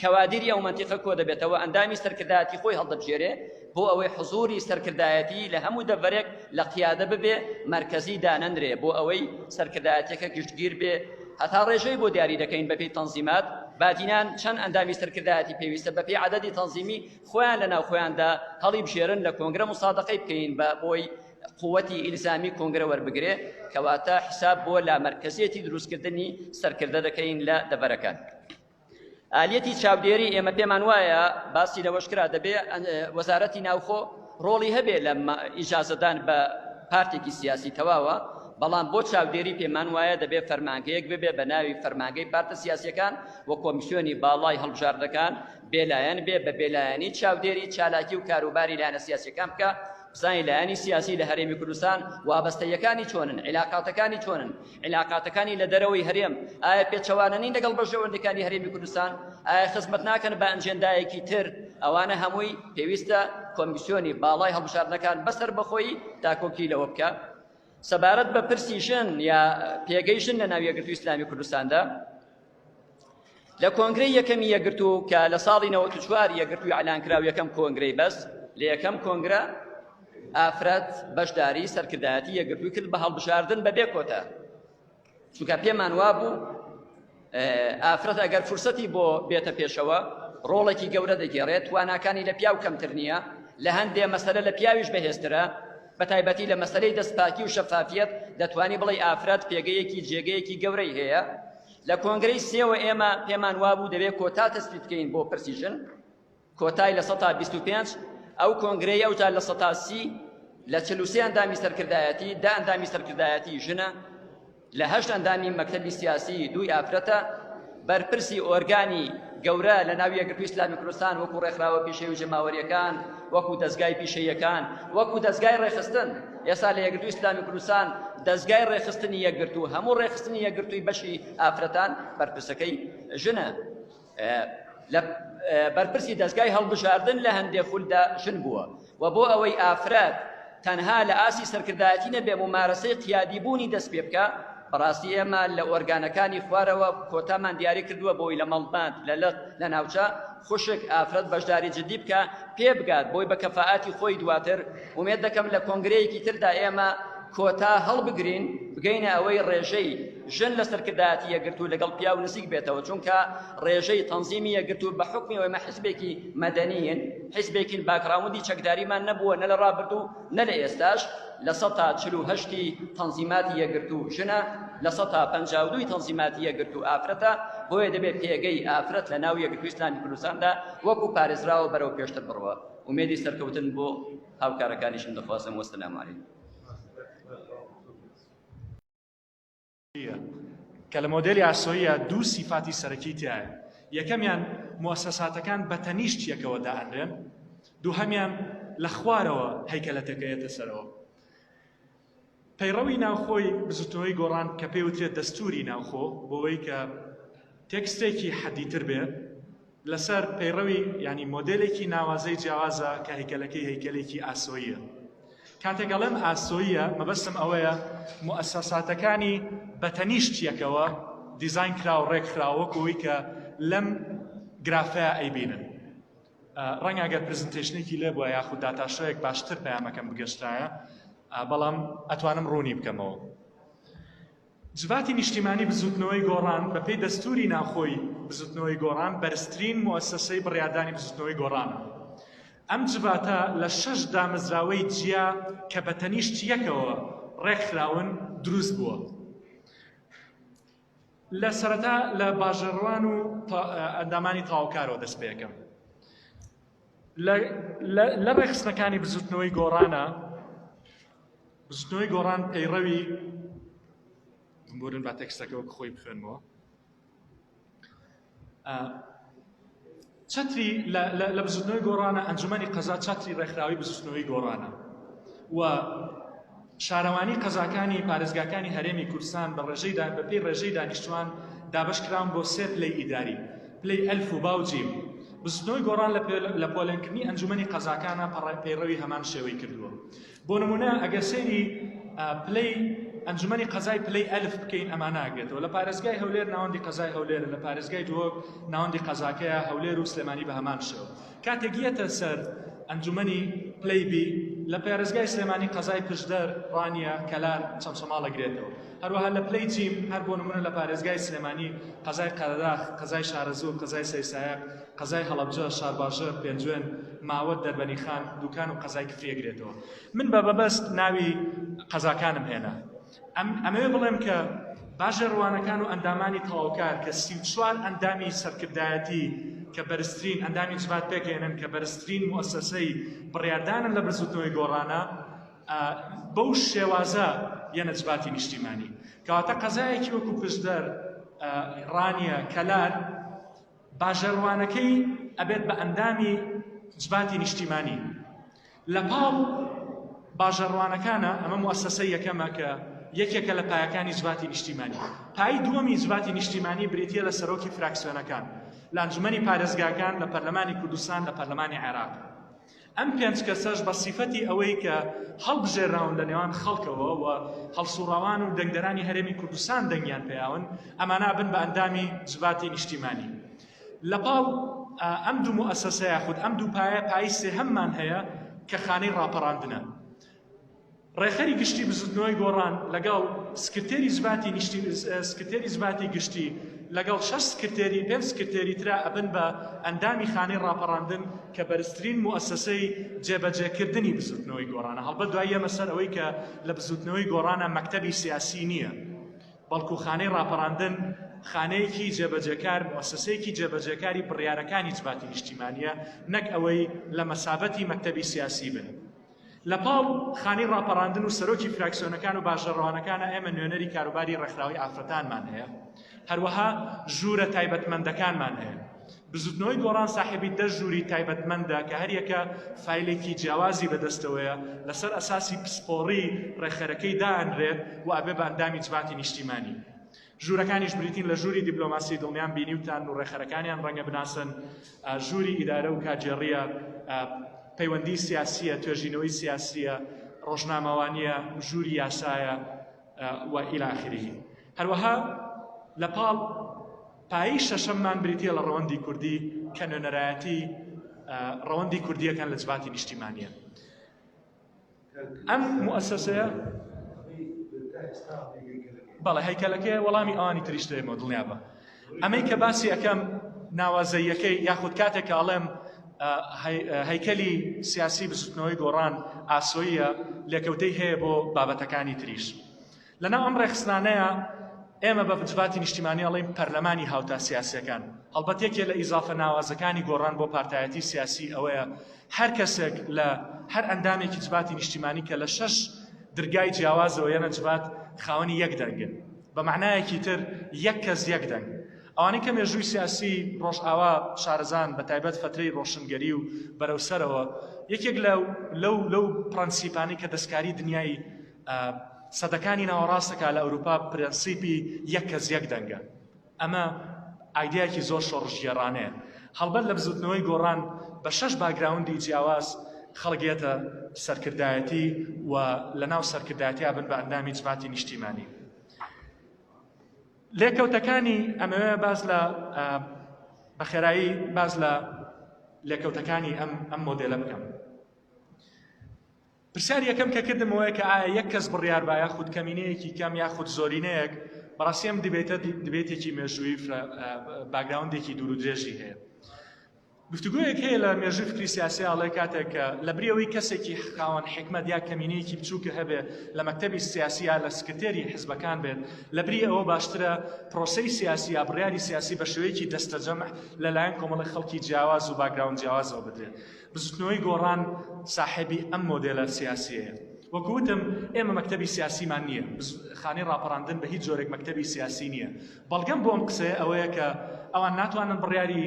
کەوادیری ئەو مەنتیقە کۆدەبێتەوە ئەندامی سەرکردایەتی خۆی هەڵدەبژێرێ بۆ ئەوەی حزوری سەرکردایەتی لە هەموو دەڤەرێک لە قیادە ببێ مەرکەزی دانەنرێ بۆ ئەوەی سەرکردایەتیەکە گشتگیر بێ هەتا ڕێژەی بۆ دیاری دەکەین بەپێی تەنزیمات بادینان چەند ئەندامی سەرکردایەتی پێویستە بەپێی عەدەدی تەنزیمی خۆیان لە ناو خۆیاندا هەڵیبژێرن لە کۆنگرە مسادەقەی بکەین بە بۆی قوتی ئیلزامی کۆنگرە وەربگرێ کەواتە حساب بۆ لامەرکەزیەتی دروستکردنی سەرکردە دەکەین لە دەڤەرەکان. ئالیەتی چاودێری ئێمە پێمان وایە باسی لەوەش کرا دەبێ وەزارەتی ناوخۆ ڕۆڵی هەبێ لە ئیجازەدان بە پارتێکی سیاسی تەواوە بەڵام بۆ چاودێری پێمان وایە دەبێ فەرمانگەیەک ببێ بە ناوی فەرمانگەی پارتە سیاسیەکان و کۆمیسیۆنی باڵای هەڵبژاردنەکان بێلایەن بێ بە بێلایەنی چاودێری چالاکی و کاروباری لایەنە سیاسیەکان بکە بزانین لایەنی سیاسی لە هەرێمی کوردستان وابەستەیەکانی چۆنن عیلاقاتەکانی چۆنن عیلاقاتەکانی لە دەرەوەی هەرێم ئایا پێچەوانە نین لەگەڵ بەرژەوەندەکانی هەرێمی کوردستان؟ ئایا خزمەت ناکەن بە ئەنجێندایەکی تر؟ ئەوانە هەمووی پێویستە کۆمیسیۆنی باڵای هەڵبژاردنەکان بە سەربەخۆیی داکۆکی لەوە بکا. سەبارەت بە پرسی ژن یا پێگەی ژن لە ناو یەکگرتووی ئیسلامی کوردستاندا، لە کۆنگرەی یەکەمی یەکگرتوو کە لە ساڵی 94 یەکگرتووی ئەلان کرا و یەکەم کۆنگرەی بەس لە یەکەم کۆنگرە ئافرەت بەشداری سەرکردایەتی یەکگرتووی کرد بە هەڵبژاردن بەبێ کۆتا چونکە پێمان وابوو ئافرەت ئەگەر فرسەتی بۆ بێتە پێشەوە ڕۆڵێکی گەورە دەگێڕێت تواناکانی لە پیاو کەمتر نییە لە هەندێ مەسەلە لە پیاویش بەهێزترە بە تایبەتی لە مەسەلەی دەستپاکی و شەفافیەت دەتوانی بڵێ ئافرەت پێگەیەکی جێگەیەکی گەورەی هەیە لە کۆنگرەی سێوە ئێمە پێمان وابوو دەبێت کۆتا تەسبیت بکەین بۆ پرسی ژن، کۆتای 25%، ئەو کۆنگرەی ئەوجار 30% لە 43 ئەندامی سەرکردایەتی، دە ئەندامی سەرکردایەتی ژنە، لە هەشت ئەندامی مەکتەبی سیاسی دووی ئافرەتە، بەرپرسی ئۆرگانی گەورە لە ناو یەکگرتووی ئیسلامی کوردستان وەکو ڕێکخراوە پیشەیی و جەماوەرییەکان، وەکو دەزگای پیشەییەکان، وەکو دەزگای ڕێکخستن، ئێستا لە یەکگرتووی ئیسلامی کوردستان دەزگای ڕێکخستنی یەکگرتوو، هەموو ڕێکخستنی یەکگرتووی بەشی ئافرەتان بەرپرسەکەی ژنە. لە بەرپرسی دەزگای هەڵبژاردن لە هەندێ خولدا ژن بووە و بۆ ئەوەی ئافرەت تەنها لە ئاستی سەرکردایەتی نەبێ مومارەسەی قیادی بوونی دەست پێ بکا بەڕاستی ئێمە لە ئۆرگانەکانی خوارەوە کۆتامان دیاری کردووە بۆی لە مەڵبەند لە لق لە ناوچە خوشک ئافرەت بەشداری جدی بکە پێ بگات بۆی بە کەفائەتی خۆی دواتر ئومێد دەکەم لە کۆنگرەیەکی تردا ئێمە کۆتا هەڵبگرین بگەینە ئەوەی ڕێژەی ژن لە سەرکردایەتی یەکگرتوو لەگەڵ پیاو نزیک بێتەوە چونکە ڕێژەی تەنزیمی یەکگرتوو بە حوکمی ئەوەی ئێمە حزبێکی مەدەنیین حزبێکین background ی چەکداریمان نەبووە نە لە ڕابردوو نە لە ئێستاش 48% ی تەنزیماتی یەکگرتوو ژنە 52% ی تەنزیماتی یەکگرتوو ئافرەتە بۆیە دەبێت پێگەی ئافرەت لە ناو یەکگرتووی ئیسلامی کوردستاندا وەکو پارێزراوە بەرەو پێشتر بڕوا ئومێدی سەرکەوتن بۆ هاوکارەکانیشم دەخوازم وەسەلام عەلەیکم. کە لە مۆدێلی ئاسۆییە دوو سیفاتی سەرەکی تیایە یەکەمیان موئەسەساتەکان بە تەنیشت یەکەوە دائەنرێن دووهەمیان لە خوارەوە هەیکەلەتەکە یەتە سەرەوە پەیڕەوی ناوخۆی بزوتنەوەی گۆڕان کە پێی وترێت دەستوری ناوخۆ بۆوەی کە تێکستێکی حەدیتر بێ لەسەر پەیڕەوی یانی مۆدێلێکی ناوازەی جیاوازە کە هەیکەلەکەی هەیکەلێکی ئاسۆییە. کاتێک ئەڵێم ئاسۆییە مەبەستم ئەوەیە موئەسەساتەکانی بە تەنیشت یەکەوە دیزاین کرا و ڕێکخراوە وەکو ئەوەی کە لەم گرافەیا ئەیبینن. ڕەنگە ئەگەر presentation ێکی لێ بووە یاخود data show یەک باشتر پەیامەکەم بگەشتایە بەڵام ئەتوانم ڕوونی بکەمەوە. جڤاتی نیشتیمانی بزوتنەوەی گۆڕان بە پێی دەستوری ناوخۆی بزوتنەوەی گۆڕان بەرزترین موئەسەسەی بڕیاردانی بزوتنەوەی گۆڕانە. ئەم جڤاتە لە شەش دامەزراوەی جیا کە بە تەنیشت یەکەوە ڕێکخراون دروست بووە. لە سەرەتا لە باژێڕوان و ئەندامانی تەواوکارەوە دەست پێکەم. لە ڕێکخستنەکانی بزوتنەوەی گۆڕانە. بزوتنەوەی گۆڕان پەیڕەوی بورن با تێکستەکە وەک خۆی بخوێنمەوە. چەتری لە بزوتنەوەی گۆڕانە ئەنجومەنی قەزا چەتری ڕێکخراوی بزوتنەوەی گۆڕانە و شارەوانی قەزاکانی پارێزگاکانی هەرێمی کوردستان بە ڕێژەی بە پێی ڕێژەی دانیشتوان دابەشکراون بۆ سێ پلەی ئیداری پلەی ئەلف و با و جیم بزوتنەوەی گۆڕان لە پۆلێنکردنی ئەنجومەنی قەزاکانە پەیڕەوی هەمان شێوەی کردووە بۆ نمونە ئەگەر سەیری پلەی ئەنجومەنی قەزای پلەی ئەلف بکەین ئەمانە ئەگرێتەوە لە پارێزگای هەولێر ناوەندی قەزای هەولێرە لە پارێزگای دهۆک ناوەندی قەزاکەیە هەولێر و سلێمانی بە هەمان شێوە کاتێک یەتە سەر ئەنجومەنی پلەی بی لە پارێزگای سلێمانی قەزای پشدەر ڕانیە کەلار چەمچەماڵ ئەگرێتەوە هەروەها لە پلەی جیم هەر بۆ نمونە لە پارێزگای سلێمانی قەزای قەرەداخ قەزای شارەزوور قەزای سەیسایەق قەزای هەڵەبجە، شارباژێڕ، پێنجوێن، ماوەت، دەربەنیخان، دوکان و قەزای کفری ئەگرێتەوە. من بە مەبەست ناوی قەزاکانم هێنا. ئەم ئەمەوێ بڵێم کە باژێڕوانەکان و ئەندامانی تەواوکار کە 34 ئەندامی سەرکردایەتی کە بەرزترین ئەندامی جڤات پێکهێنن کە بەرزترین موئەسەسەی بڕیاردانن لە بزوتنەوەی گۆڕانە بەو شێوازە یەنە جڤاتی نیشتیمانی. کەواتە قەزایەکی وەکو پشدەر، ڕانیە، کەلار باژێڕوانەکەی ئەبێت بە ئەندامی جڤاتی نیشتیمانی. لە پاڵ باژێڕوانەکانە، ئەمە موئەسەسەی یەکەمە کە یەکێکە لە پایەکانی جڤاتی نیشتیمانی. پایەی دووەمی جڤاتی نیشتیمانی بریتییە لە سەرۆکی فراکسیۆنەکان لە ئەنجومەنی پارێزگاکان، لە پەرلەمانی کوردستان، لە پەرلەمانی عێراق. ئەم پێنج کەسەش بە سیفەتی ئەوەی کە هەڵبژێراون لە نێوان خەڵکەوە و هەڵسوڕاوان و دەنگدەرانی هەرێمی کوردستان دەنگیان پێیاون، ئەمانە ئەبن بە ئەندامی جڤاتی نیشتیمانی. لە پاڵ ئەم دوو موئەسەسە یاخود ئەم دوو پایە، پایەی سێهەممان هەیە کە خانەی ڕاپەڕاندنە. ڕێکخەری گشتی بزوتنەوەی گۆڕان لەگەڵ سکرتێری جڤاتی نیشتی سکرتێری جڤاتی گشتی لەگەڵ شەش سکرتێری پێنج سکرتێری ترا ئەبن بە ئەندامی خانەی ڕاپەڕاندن کە بەرزترین موئەسەسەی جێبەجێکردنی بزوتنەوەی گۆڕانە هەڵبەت دوای یەمە سەر ئەوەی کە لە بزوتنەوەی گۆڕانە مەکتەبی سیاسی نییە بەڵکو خانەی ڕاپەڕاندن خانەیەکی جێبەجێکار موئەسەسەیەکی جێبەجێکاری بڕیارەکانی جڤاتی نیشتیمانیە نەک ئەوەی لە مەسابەتی مەکتەبی سیاسی بن. لە پاڵ خانەی ڕاپەڕاندن و سەرۆکی فراکسیۆنەکان و باژێڕەوانەکانە ئێمە نوێنەری کاروباری ڕێکخراوەی ئافرەتانمان هەیە، هەروەها ژوورە تایبەتمەندەکانمان هەیە. بزوتنەوەی گۆڕان ساحێبی دە ژووری تایبەتمەندە کە هەریەکە فایلێکی جیاوازی بەدەستەوەیە لەسەر ئەساسی پسپۆڕی ڕێکخەرەکەی دائەنرێت و ئەبێ بە ئەندامی جڤاتی نیشتیمانی. ژوورەکانیش بریتین لە ژووری دیپلۆماسی دڵنیام بینیوتان و ڕێکخەرەکانیان ڕەنگە بناسن، ژووری ئیدارە و کارگێڕییە، پەیوەندی سیاسییە، توێژینەوەی سیاسییە، ڕۆژنامەوانییە، ژووری یاسایە و الی آخره. هەروەها لە پاڵ پایەی شەشەممان بریتییە لە ڕەوەندی کوردی کە نوێنەرایەتی ڕەوەندی کوردییەکان لە جڤاتی نیشتیمانییە. ئەم موئەسەسەیە بەڵێ هەیکەلەکەی وەڵامی ئەوانی تریش دەیەمەوە دڵنیابە ئەمەی کە باسی ئەەکەم ناوازەیەکەی یاخود کاتێک کە ئەڵێم هەیکەلی سیاسی بزوتنەوەی گۆڕان ئاسۆیە لێکەوتەی هەیە بۆ بابەتەکانی تریش لەناو ئەم ڕێکخستنانەیا ئێمە بە جڤاتی نیشتیمانی ئەڵێین پەرلەمانی هاوتا سیاسیەکان. هەڵبەت یەکێ لە ئیزافە ناوازەکانی گۆڕان بۆ پارتایەتی سیاسی ئەوەیە هەر کەسێک لە هەر ئەندامێکی جڤاتی نیشتیمانی کە لە شەش درگای جیاوازەوە یەنە جڤات خاوەنی یەک دەنگن. بە مەعنایەکی تر یەک کەس یەک دەنگ. ئەوانەی کە مێژووی سیاسی ڕۆژئاوا شارەزان بە تایبەت فەترەی ڕۆشنگەری و بەرەو سەرەوە یەکێک لە لەو لەو پڕەنسیپانەی کە دەستکاری دنیای سەدەکانی ناوەڕاستەکە لە ئەوروپا پرەنسیپی یەک کەس یەک دەنگە. ئەمە ئایدیایەکی زۆر شۆڕشگێڕانەیە. هەڵبەت لە بزوتنەوەی گۆڕان بە شەش باگراوندی جیاواز خەڵک یەتە سەرکردایەتی و لە ناو سەرکردایەتیا بن بە ئەندامی جڤاتی نیشتیمانی. لێکەوتەکانی ئەمەوێ باس لە بە خێرایی باس لە لێکەوتەکانی ئەم ئەم مۆدێلە بکەم. پرسیاری یەکەم کە کردم ئەوەیە کە ئایا یەک کەس بڕیار با یاخود کەمینەیەکی کەم یاخود زۆرینەیەک، بەڕاستی ئەم debate ە debate ێکی مێژوویی فرە background ێکی دوور و درێژی هەیە. گفتوگۆیەک هەیە لە مێژووی فکری سیاسی ئەڵێ کاتێک کە لە بری ئەوەی کەسێکی خاوەن حیکمەت یا کەمینەیەکی بچووکە هەبێ لە مەکتەبی سیاسی یا لە سکرتێری حزبەکان بێت لە بری ئەوە باشترە پرۆسەی سیاسی یا بڕیاری سیاسی بە شێوەیەکی دەستەجەمع لەلایەن کۆمەڵی خەڵکی جیاواز و background جیاوازەوە بدرێت. بزوتنەوەی گۆڕان ساحێبی ئەم مۆدێلە سیاسیەیە. وەکو وتم ئێمە مەکتەبی سیاسیمان نییە، خانەی ڕاپەڕاندن بە هیچ جۆرێک مەکتەبی سیاسی نییە. بەڵگەم بۆ ئەم قسەیە ئەوەیە کە ئەوان ناتوانن بڕیاری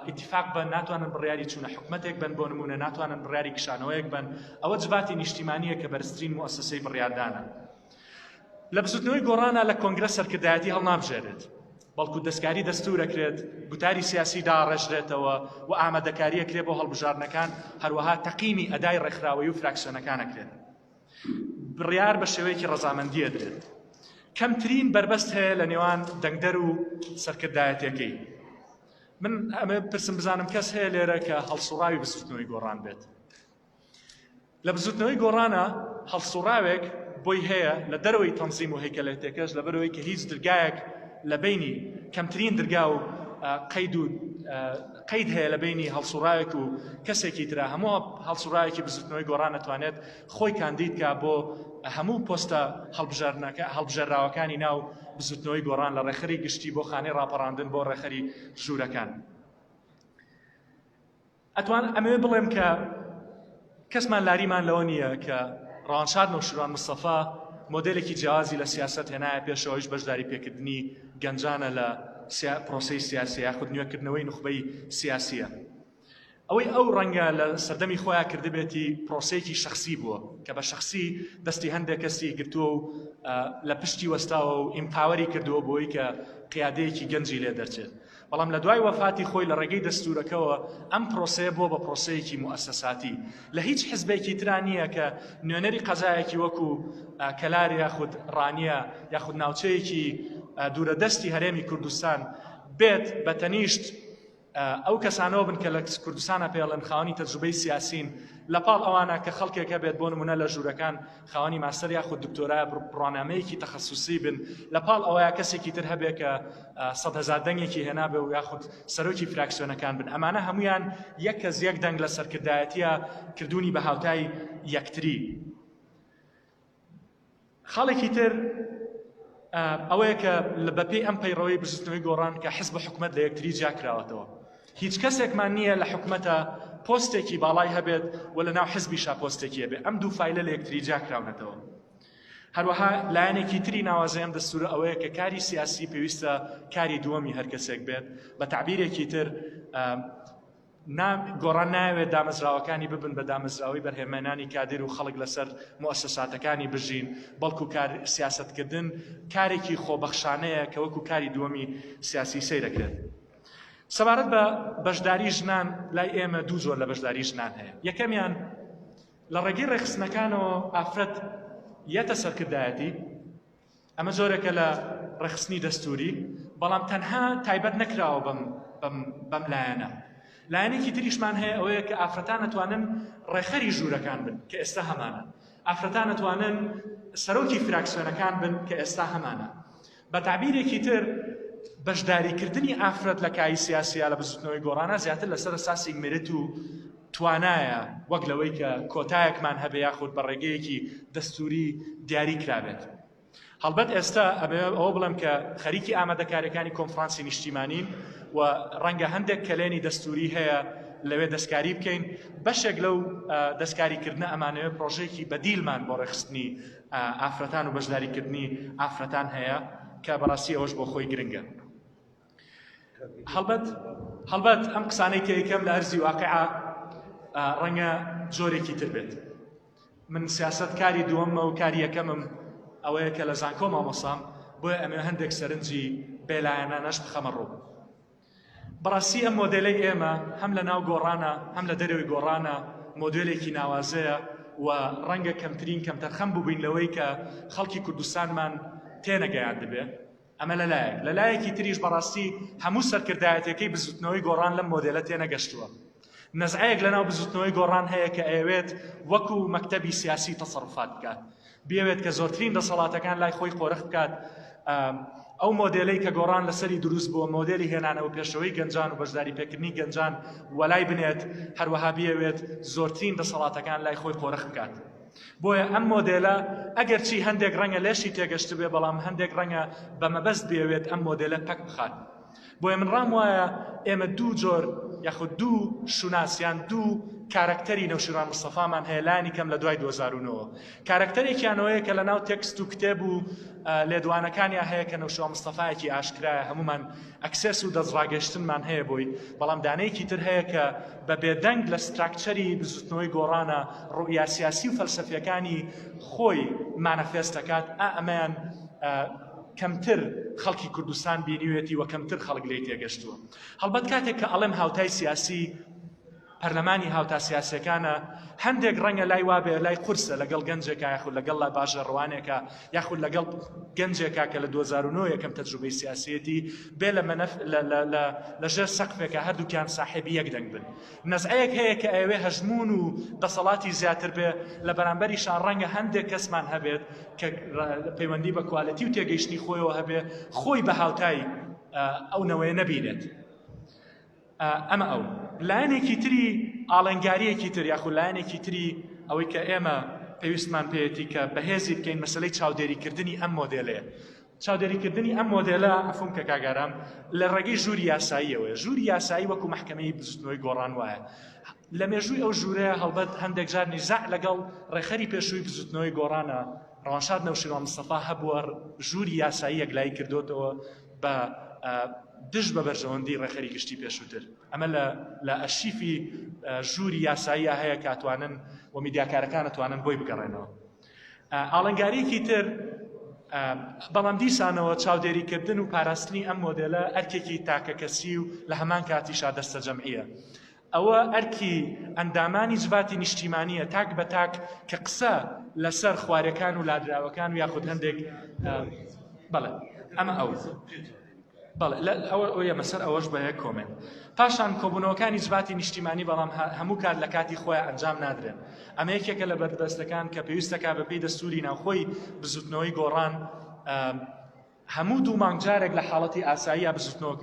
ئیتیفاق بەن، ناتوانن بڕیاری چوونە حکومەتێک بەن، بۆ نموونە ناتوانن بڕیاری کشانەوەیەک بەن، ئەوە جڤاتی نیشتیمانییە کە بەرزترین موئەسەسەی بڕیاردانە. لە بزوتنەوەی گۆڕانا لە کۆنگرە سەرکردایەتی هەڵنابژێرێت، بەڵکو دەستکاری دەستور ئەکرێت، گوتاری سیاسی داڕێژرێتەوە و ئامادەکاری ئەکرێت بۆ هەڵبژاردنەکان، هەروەها تەقیمی ئەدای ڕێکخراوەیی و فراکسیۆنەکان ئەکرێت. بڕیار بە شێوەیەکی ڕەزامەندی ئەدرێت. کەمترین بەربەست هەیە لە نێوان دەنگدەر و سەرکردایەتیەکەی. من ئەمە پرسم بزانم کەس هەیە لێرە کە هەڵسوڕاوی بزوتنەوەی گۆڕان بێت؟ لە بزوتنەوەی گۆڕانە هەڵسوڕاوێک بۆی هەیە لە دەرەوەی تەنزیم و هەیکەلێتێکەش لەبەرەوەی کە هیچ درگایەک لە بینی کەمترین درگا و قەید و قەید هەیە لە بینی هەڵسوڕاوێک و کەسێکی ترا هەموو هەڵسوڕاوێکی بزوتنەوەی گۆڕان ئەتوانێت خۆی کاندید کا بۆ هەموو پۆستە هەڵبژاردنەکە هەڵبژێراوەکانی ناو بزوتنەوەی گۆڕان لە ڕێکخەری گشتی بۆ خانەی ڕاپەڕاندن بۆ ڕێکخەری ژوورەکان. ئەتوان ئەمەوێ بڵێم کە کەسمان لاریمان لەوە نییە کە ڕەوانشاد نەوشیروان مستەفا مۆدێلێکی جیاوازی لە سیاسەت هێنایە پێشەوەیش بەشداری پێکردنی گەنجانە لە پرۆسەی سیاسی یاخود نوێکردنەوەی نوخبەی سیاسیە. ئەوەی ئەو ڕەنگە لە سەردەمی خۆیان کردبێتی پرۆسەیەکی شخصی بووە کە بە شخصی دەستی هەندێک کەسی گرتووە و لە پشتی وەستاوە و empower ی کردووە بۆی کە قیادەیەکی گەنجی لێ دەرچێت. بەڵام لە دوای وەفاتی خۆی لە ڕێگەی دەستوورەکەوە ئەم پرۆسەیە بووە بە پرۆسەیەکی موئەسەساتی. لە هیچ حزبێکی ترا نییە کە نوێنەری قەزایەکی وەکو کەلار یاخود ڕانیە یاخود ناوچەیەکی دوورەدەستی هەرێمی کوردستان بێت بە تەنیشت ئەو کەسانەوە بن کە لە کوردستانە پێڵێن خاوەنی تەجروبەی سیاسین لە پاڵ ئەوانە کە خەڵکێک هەبێت بۆ نمونە لە ژوورەکان خاوەنی ماستەر یاخود دکتۆرا بڕوانامەیەکی تەخەسوسی بن لە پاڵ ئەوەیە کەسێکی تر هەبێ کە 100,000 دەنگێکی هێنابێ و یاخود سەرۆکی فراکسیۆنەکان بن ئەمانە هەمویان یەک کەس یەک دەنگ لە سەرکردایەتیە کردوونی بە هاوتای یەکتری خاڵێکی تر ئەوەیە کە بەپێی ئەم پەیڕەوەی بزوتنەوەی گۆڕان کە حزب و حکومەت لە یەکتری جیاکراوەتەوە هیچ کەسێکمان نییە لە حکومەتە پۆستێکی باڵای هەبێت و لە ناو حزبیشا پۆستێکی هەبێت ئەم دوو فایلە لە یەکتری جیاکراونەتەوە هەروەها لایەنێکی تری ناوازەی ئەم دەستورە ئەوەیە کە کاری سیاسی پێویستە کاری دووەمی هەر کەسێک بێت بە تعبیرێکی تر نا گۆڕان نایەوێت دامەزراوەکانی ببن بە دامەزراوەی بەرهەمهێنانی کادر و خەڵک لەسەر موئەسەساتەکانی بژین، بەڵکو کار سیاسەتکردن کارێکی خۆبەخشانەیە کە وەکو کاری دووەمی سیاسی سەیرەکرێت. سەبارەت بە بەشداری ژنان لای ئێمە دوو جۆر لە بەشداری ژنان هەیە. یەکەمیان لە ڕێگەی ڕێکخستنەکانەوە ئافرەت یەتە سەرکردایەتی، ئەمە جۆرێکە لە ڕێکخستنی دەستووری، بەڵام تەنها تایبەت نەکراوە بەم بەم بەم لایەنە. لایەنێکی تریشمان هەیە ئەوەیە کە ئافرەتان ئەتوانن ڕێکخەری ژوورەکان بن کە ئێستا هەمانە. ئافرەتان ئەتوانن سەرۆکی فراکسیۆنەکان بن کە ئێستا هەمانە. بە تەعبیرێکی تر بەشداریکردنی ئافرەت لە کایی سیاسییا لە بزوتنەوەی گۆڕانا زیاتر لەسەر ئەساسی merit و توانایە وەک لەوەی کە کۆتایەکمان هەبێ یاخود بە ڕێگەیەکی دەستووری دیاری کرابێت. هەڵبەت ئێستا ئەمەوێ ئەوە بڵێم کە خەریکی ئامادەکاریەکانی کۆنفرانسی نیشتیمانین و ڕەنگە هەندێک کەلێنی دەستووری هەیە لەوێ دەستکاری بکەین بەشێک لەو دەستکاریکردنە ئەمانەوێ پرۆژەیەکی بەدیلمان بۆ ڕێکخستنی ئافرەتان و بەشداریکردنی ئافرەتان هەیە کە بەڕاستی ئەوەش بۆ خۆی گرنگە. هەڵبەت هەڵبەت ئەم قسانەی کە یەکەم لە ئەرزی واقعا ڕەنگە جۆرێکی تر بێت من سیاست کاری دووەمە و کاری یەکەمم ئەوەیە کە لە زانکۆ مامۆسام بۆیە ئەمێ هەندێک سەرنجی بێلایەنانەش بخەمە ڕوو بەڕاستی ئەم مۆدێلەی ئێمە هەم لە ناو گۆڕانە هەم لە دەرەوەی گۆڕانە مۆدێلێکی ناوازەیە و ڕەنگە کەمترین کەمتەرخەم بووبین لەوەی کە خەڵکی کوردستانمان تێنەگەیاندبێ ئەمە لە لایەک، لە لایەکی تریش بەڕاستی هەموو سەرکردایەتیەکەی بزوتنەوەی گۆڕان لەم مۆدێلە تێنەگەشتووە. نەزعەیەک لەناو بزوتنەوەی گۆڕان هەیە کە ئەیەوێت وەکو مەکتەبی سیاسی تەسەروفات بکات، بیەوێت کە زۆرترین دەسەڵاتەکان لای خۆی قۆرخ بکات. ئەو مۆدێلەی کە گۆڕان لەسەری دروست بووە، مۆدێلی هێنانەوە پێشەوەی گەنجان و بەشداری پێکردنی گەنجان وەلای بنێت، هەروەها بیەوێت زۆرترین دەسەڵاتەکان لای خۆی قۆرخ بکات. بۆیە ئەم مۆدێلە ئەگەرچی هەندێک ڕەنگە لێشی تێگەشتبێ، بەڵام هەندێک ڕەنگە بە مەبەست بیەوێت ئەم مۆدێلە پەک بخات. بۆیە من ڕام وایە ئێمە دوو جۆر یاخود دوو شوناس یان دوو کارەکتەری نەوشیروان مستەفامان هەیە لانی کەم لە دوای 2009 کارەکتەرێکیان ئەوەیە کە لە ناو تێکست و کتێب و لێدوانەکانیا هەیە کە نەوشیروان مستەفایەکی ئاشکرایە هەمومان access و دەستڕاگەشتنمان هەیە بۆی بەڵام دانەیەکی تر هەیە کە بە بێدەنگ لە structure ی بزوتنەوەی گۆڕانە ڕوئیا سیاسی و فەلسەفیەکانی خۆی manifest دەکات ئا ئەمەیان کەمتر خەڵکی کوردستان بینیوێتی و کەمتر خەڵک لێی تێگەشتووە. هەڵبەت کاتێک کە ئەڵێم هاوتای سیاسی پەرلەمانی هاوتا سیاسیەکانە هەندێک ڕەنگە لای وابێ لای قورسە لەگەڵ گەنجێکا یاخود لەگەڵ لە باژێڕوانێکە یاخود لەگەڵ گەنجێکا کە لە 2009 یەکەم تەجروبەی سیاسیەتی بێ لە مەنەف لە ژێر سەقفێکە هەردووکیان ساحێبی یەک دەنگ بن نەزعەیەک هەیە کە ئەیەوێ هەژموون و دەسەڵاتی زیاتر بێ، لە بەرامبەریشا ڕەنگە هەندێک کەسمان هەبێت کە پەیوەندی بە quality و تێگەیشتنی خۆیەوە هەبێ، خۆی بە هاوتای ئەو نەوەیە نەبینێت. ئەمە ئەو. لایەنێکی تری ئاڵنگارییەکی تر یاخود لایەنێکی تری ئەوەی کە ئێمە پێویستمان پێیەتی کە بەهێزی بکەین مەسەلەی چاودێریکردنی ئەم مۆدێلەیە. چاودێریکردنی ئەم مۆدێلە، عەفوم کە کاک ئارام، لە ڕێگەی ژووری یاساییەوەیە. ژووری یاسایی وەکو مەحکەمەی بزوتنەوەی گۆڕان وایە. لە مێژووی ئەو ژوورەیە هەڵبەت هەندێک جار نیزاع لەگەڵ ڕێکخەری پێشووی بزوتنەوەی گۆڕانە ڕەوانشاد نەوشیروان مستەفا هەبووە ژووری یاسایی یەکلایی کردۆتەوە بە دژ بە بەرژەوەندی ڕێکخەری گشتی پێشووتر. ئەمە لە لە ئەرشیفی ژووری یاساییە هەیە کە ئەتوانن و میدیاکارەکان ئەتوانن بۆی بگەڕێنەوە. ئاڵنگاریەکی تر بەڵام دیسانەوە چاودێریکردن و پاراستنی ئەم مۆدێلە ئەرکێکی تاکەکەسی و لە هەمان کاتیشا دەستەجەمعیە. ئەوە ئەرکی ئەندامانی جڤاتی نیشتیمانیە تاک بە تاک کە قسە لەسەر خوارەکان و لادراوەکان و یاخود هەندێک بەڵێ ئەمە ئەو. بەڵێ لە ئەوە ئەوە سەر ئەوەش بە یەک comment. پاشان کۆبوونەوەکانی جڤاتی نیشتیمانی بەڵام هەموو کات لە کاتی خۆیان ئەنجام نادرێن. ئەمە یەکێکە لە بەربەستەکان کە پێویستەکە بەپێی دەستوری ناوخۆی بزوتنەوەی گۆڕان هەموو دوو مانگ جارێک لە حاڵەتی ئاساییە بزوتنەوە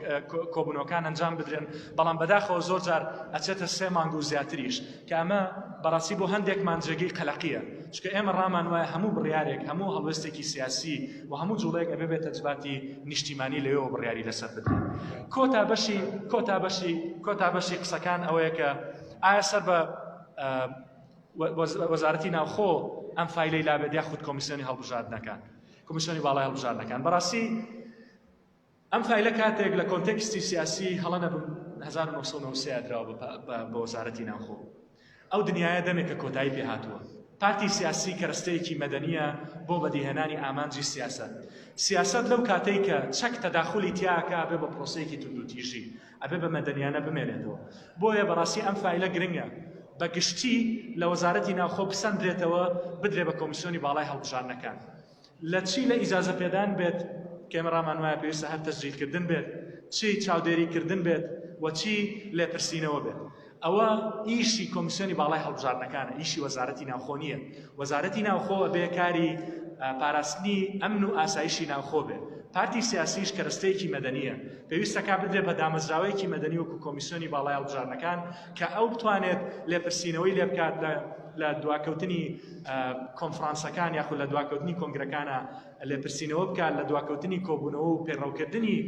کۆبوونەوەکان ئەنجام بدرێن بەڵام بەداخەوە زۆر جار ئەچێتە سێ مانگ و زیاتریش کە ئەمە بەڕاستی بۆ هەندێکمان جێگەی قەلەقیە چونکە ئێمە ڕامان وایە هەموو بڕیارێک هەموو هەڵوێستێکی سیاسی و هەموو جوڵەیەک ئەبێ بێتە جڤاتی نیشتیمانی لەوێوە بڕیاری لەسەر بدرێت. کۆتا بەشی کۆتا بەشی کۆتا بەشی قسەکان ئەوەیە کە ئایا سەر بە وەزارەتی ناوخۆ ئەم فایلەی لابێت یاخود کۆمیسیۆنی هەڵبژاردنەکان کۆمیسیۆنی باڵای هەڵبژاردنەکان بەڕاستی ئەم فایلە کاتێک لە context ی سیاسی هەڵە نەبم 1993 دراوە بە وەزارەتی ناوخۆ ئەو دنیایە دەمێکە کۆتایی پێ هاتووە. پارتی سیاسی کەرەستەیەکی مەدەنییە بۆ بەدیهێنانی ئامانجی سیاسەت. سیاسەت لەو کاتەی کە چەک تەداخولی تیا ئەکا ئەبێ بە پرۆسەیەکی توندوتیژی، ئەبێ بە مەدەنیانە بمێنێتەوە. بۆیە بەڕاستی ئەم فایلە گرنگە بە گشتی لە وەزارەتی ناوخۆ بسەندرێتەوە بدرێ بە کۆمیسیۆنی باڵای هەڵبژاردنەکان. لە چی لە ئیجازە پێدان بێت کە ئێمە ڕامان وایە پێویستە هەر تەسجیل کردن بێت، چی چاودێری کردن بێت و چی لێپرسینەوە بێت. ئەوە ئیشی کۆمیسیۆنی باڵای هەڵبژاردنەکانە، ئیشی وەزارەتی ناوخۆ نییە. وەزارەتی ناوخۆ ئەبێ کاری پاراستنی ئەمن و ئاسایشی ناوخۆ بێ. پارتی سیاسیش کەرەستەیەکی مەدەنییە. پێویستە کا بدرێ بە دامەزراوەیەکی مەدەنی وەکو کۆمیسیۆنی باڵای هەڵبژاردنەکان کە ئەو بتوانێت لێپرسینەوەی لێ بکات لە لە دواکەوتنی کۆنفرانسەکان یاخود لە دواکەوتنی کۆنگرەکانە لێپرسینەوە بکات لە دواکەوتنی کۆبوونەوە و پەیڕەوکردنی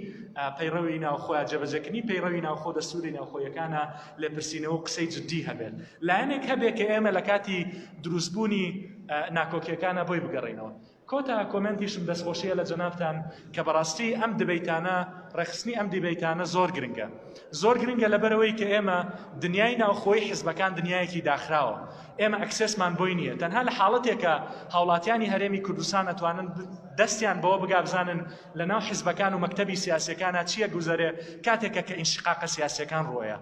پەیڕەوی ناوخۆیان جێبەجێکردنی پەیڕەوی ناوخۆ دەستوری ناوخۆیەکانە لێپرسینەوە و قسەی جدی هەبێت لایەنێک هەبێت کە ئێمە لە کاتی دروستبوونی ناکۆکیەکانە بۆی بگەڕێینەوە. کۆتا comment یشم دەستخۆشیە لە جەنابتان کە بەڕاستی ئەم debate انە ڕێکخستنی ئەم debate انە زۆر گرنگە زۆر گرنگە لەبەرەوەی کە ئێمە دنیای ناوخۆی حزبەکان دنیایەکی داخراوە ئێمە access مان بۆی نییە تەنها لە حاڵەتێکە هاوڵاتیانی هەرێمی کوردستان ئەتوانن دەستیان بەوە بگا بزانن لە ناو حزبەکان و مەکتەبی سیاسەکانە چییە گوزەرێ کاتێکە کە ئینشقاقە سیاسەکان ڕۆیە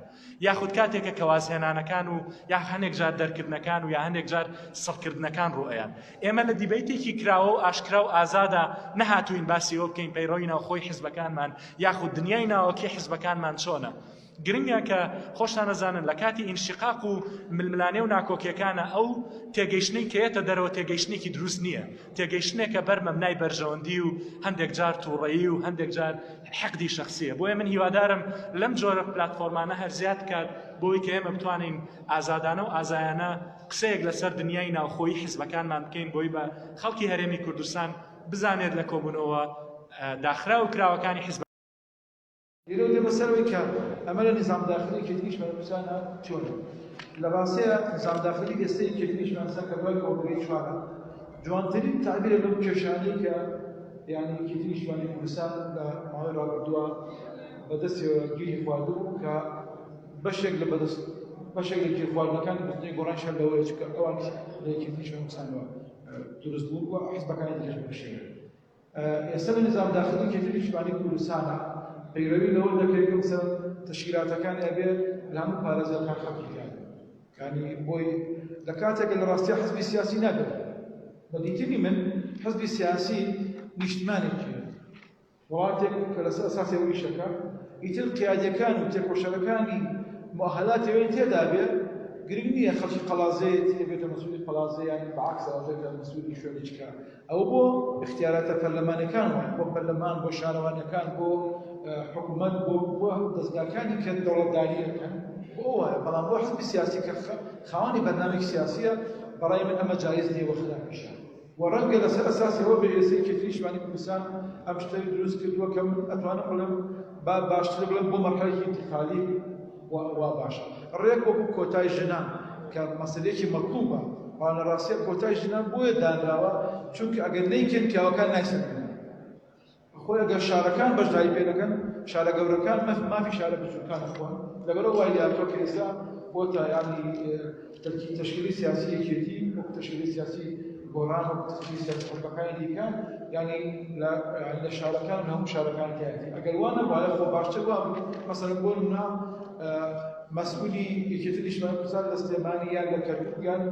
یاخود کاتێکە کە وازهێنانەکان و یا هەنێک جار دەرکردنەکان و یا هەندێک جار سڕکردنەکان ڕوئەیان. ئێمە لە debate ێکی کراوە و ئاشکرا و ئازادا نەهاتووین باسی ئەوە بکەین پەیڕەوی ناوخۆی حزبەکانمان یاخود دنیای ناوەکی حزبەکانمان چۆنە. گرنگە کە خۆشتان ئەزانن لە کاتی ئینشیقاق و ململانێ و ناکۆکیەکانە ئەو تێگەیشتنەی کە یەتە دەرەوە تێگەیشتنێکی دروست نییە، تێگەیشتنێکە بەر مەبنای بەرژەوەندی و هەندێک جار توڕەیی و هەندێک جار حقدی شەخسیە بۆیە من هیوادارم لەم جۆرە پلاتفۆرمانە هەر زیاد بکات بۆی کە ئێمە بتوانین ئازادانە و ئازایانە قسەیەک لەسەر دنیای ناوخۆی حزبەکانمان بکەین بۆی بە خەڵکی هەرێمی کوردستان بزانێت لە کۆبوونەوە داخراو و کراوەکانی حزب. لێرەوە دێمە سەر ئەوەی کە ئەمە لە نیزام داخلی یەکێتی نیشتمانی کوردستانە چۆنە. لە ڕاستیا نیزام داخلی ئێستەی یەکێتی نیشتمانی کوردستان کە دوای کۆنگرەی چوارە جوانترین تەعبیرە لەو کێشانەی کە یعنی یەکێتی نیشتمانی کوردستان لە ماوەی ڕابردووە بەدەستیەوە گیری خواردبوو کە بەشێک لە بەدەست بەشێک لە گیرخواردنەکانی بزوتنەوەی گۆڕانیش هەر لەوەیە چونکە ئەوانیش لە یەکێتی نیشتمانی کوردستانەوە دروست بوون و حزبەکانی دیکەش بەم شێوەیە. ئێستا لە نیزام داخلی یەکێتی نیشتمانی کوردستانە پەیرەوی لەوە دەکرێت کە مثلا تەشکیلاتەکانی ئەبێ لە هەموو پارێزگاکان خەڵکی تیا بێت یانی بۆی لە کاتێک لە ڕاستیا حزبی سیاسی نابێت بە دیتنی من حزبی سیاسی نیشتمانێکی وڵاتێک کە لەسەر ئەساسی ئەو ئیشەکە ئیتر قیادیەکان و تێکۆشەرەکانی مؤهلاتی ئەوێن تێدا بێ گرنگ نییە خەڵکی قەڵازەیەتی ئەبێتە مەسئولی قەڵازە یان بەعکس ئەبێتە مەسئولی شوێنێکی کە ئەوە بۆ ئیختیاراتە پەرلەمانەکان وایە بۆ پەرلەمان بۆ شارەوانیەکان بۆ حکوومەت بۆ بۆ دەزگاکانی کە دەوڵەتداری ئەکەن بۆ ئەو وایە بەڵام بۆ حزبی سیاسی کە خاوەنی بەرنامەیەکی سیاسیە بەڕای من ئەمە جایز نییە و خراپیشە و ڕەنگە لەسەر ئەساسی ئەوە بێ ئێستا یەکێتی نیشتمانی کوردستان ئەم شتەی دروست کردووە کە من ئەتوانم بڵێم با باشتر بڵێم بۆ مەرحەلێکی ئینتقالی وا باشە ڕێک وەکو کۆتای ژنان کە مەسەلەیەکی مەتڵوبە بەڵام لە ڕاستیا کۆتای ژنان بۆیە دانراوە چونکە ئەگەر نەیکەن پیاوەکان نایسەلمێنن خۆی ئەگەر شارەکان بەشداری پێ نەکەن شارە گەورەکان مافی شارە بچووکان خۆن لەبەرەوە وای لێهاتووە کە ئێستا بۆتە یانی تەرکی تەشکیلی سیاسی یەکێتی وەکو تەشکیلی سیاسی گۆڕان وەکو تەشکیلی سیاسی حزبەکانی دیکە یانی لە شارەکان لە هەموو شارەکان تایەتی ئەگەر وا نەبوایە خۆ باشتر وا بوو مەسەلەن بۆ نمونە مەسئولی یەکێتی نیشتمانی کوردستان لە سلێمانی یان لە کەرکوک یان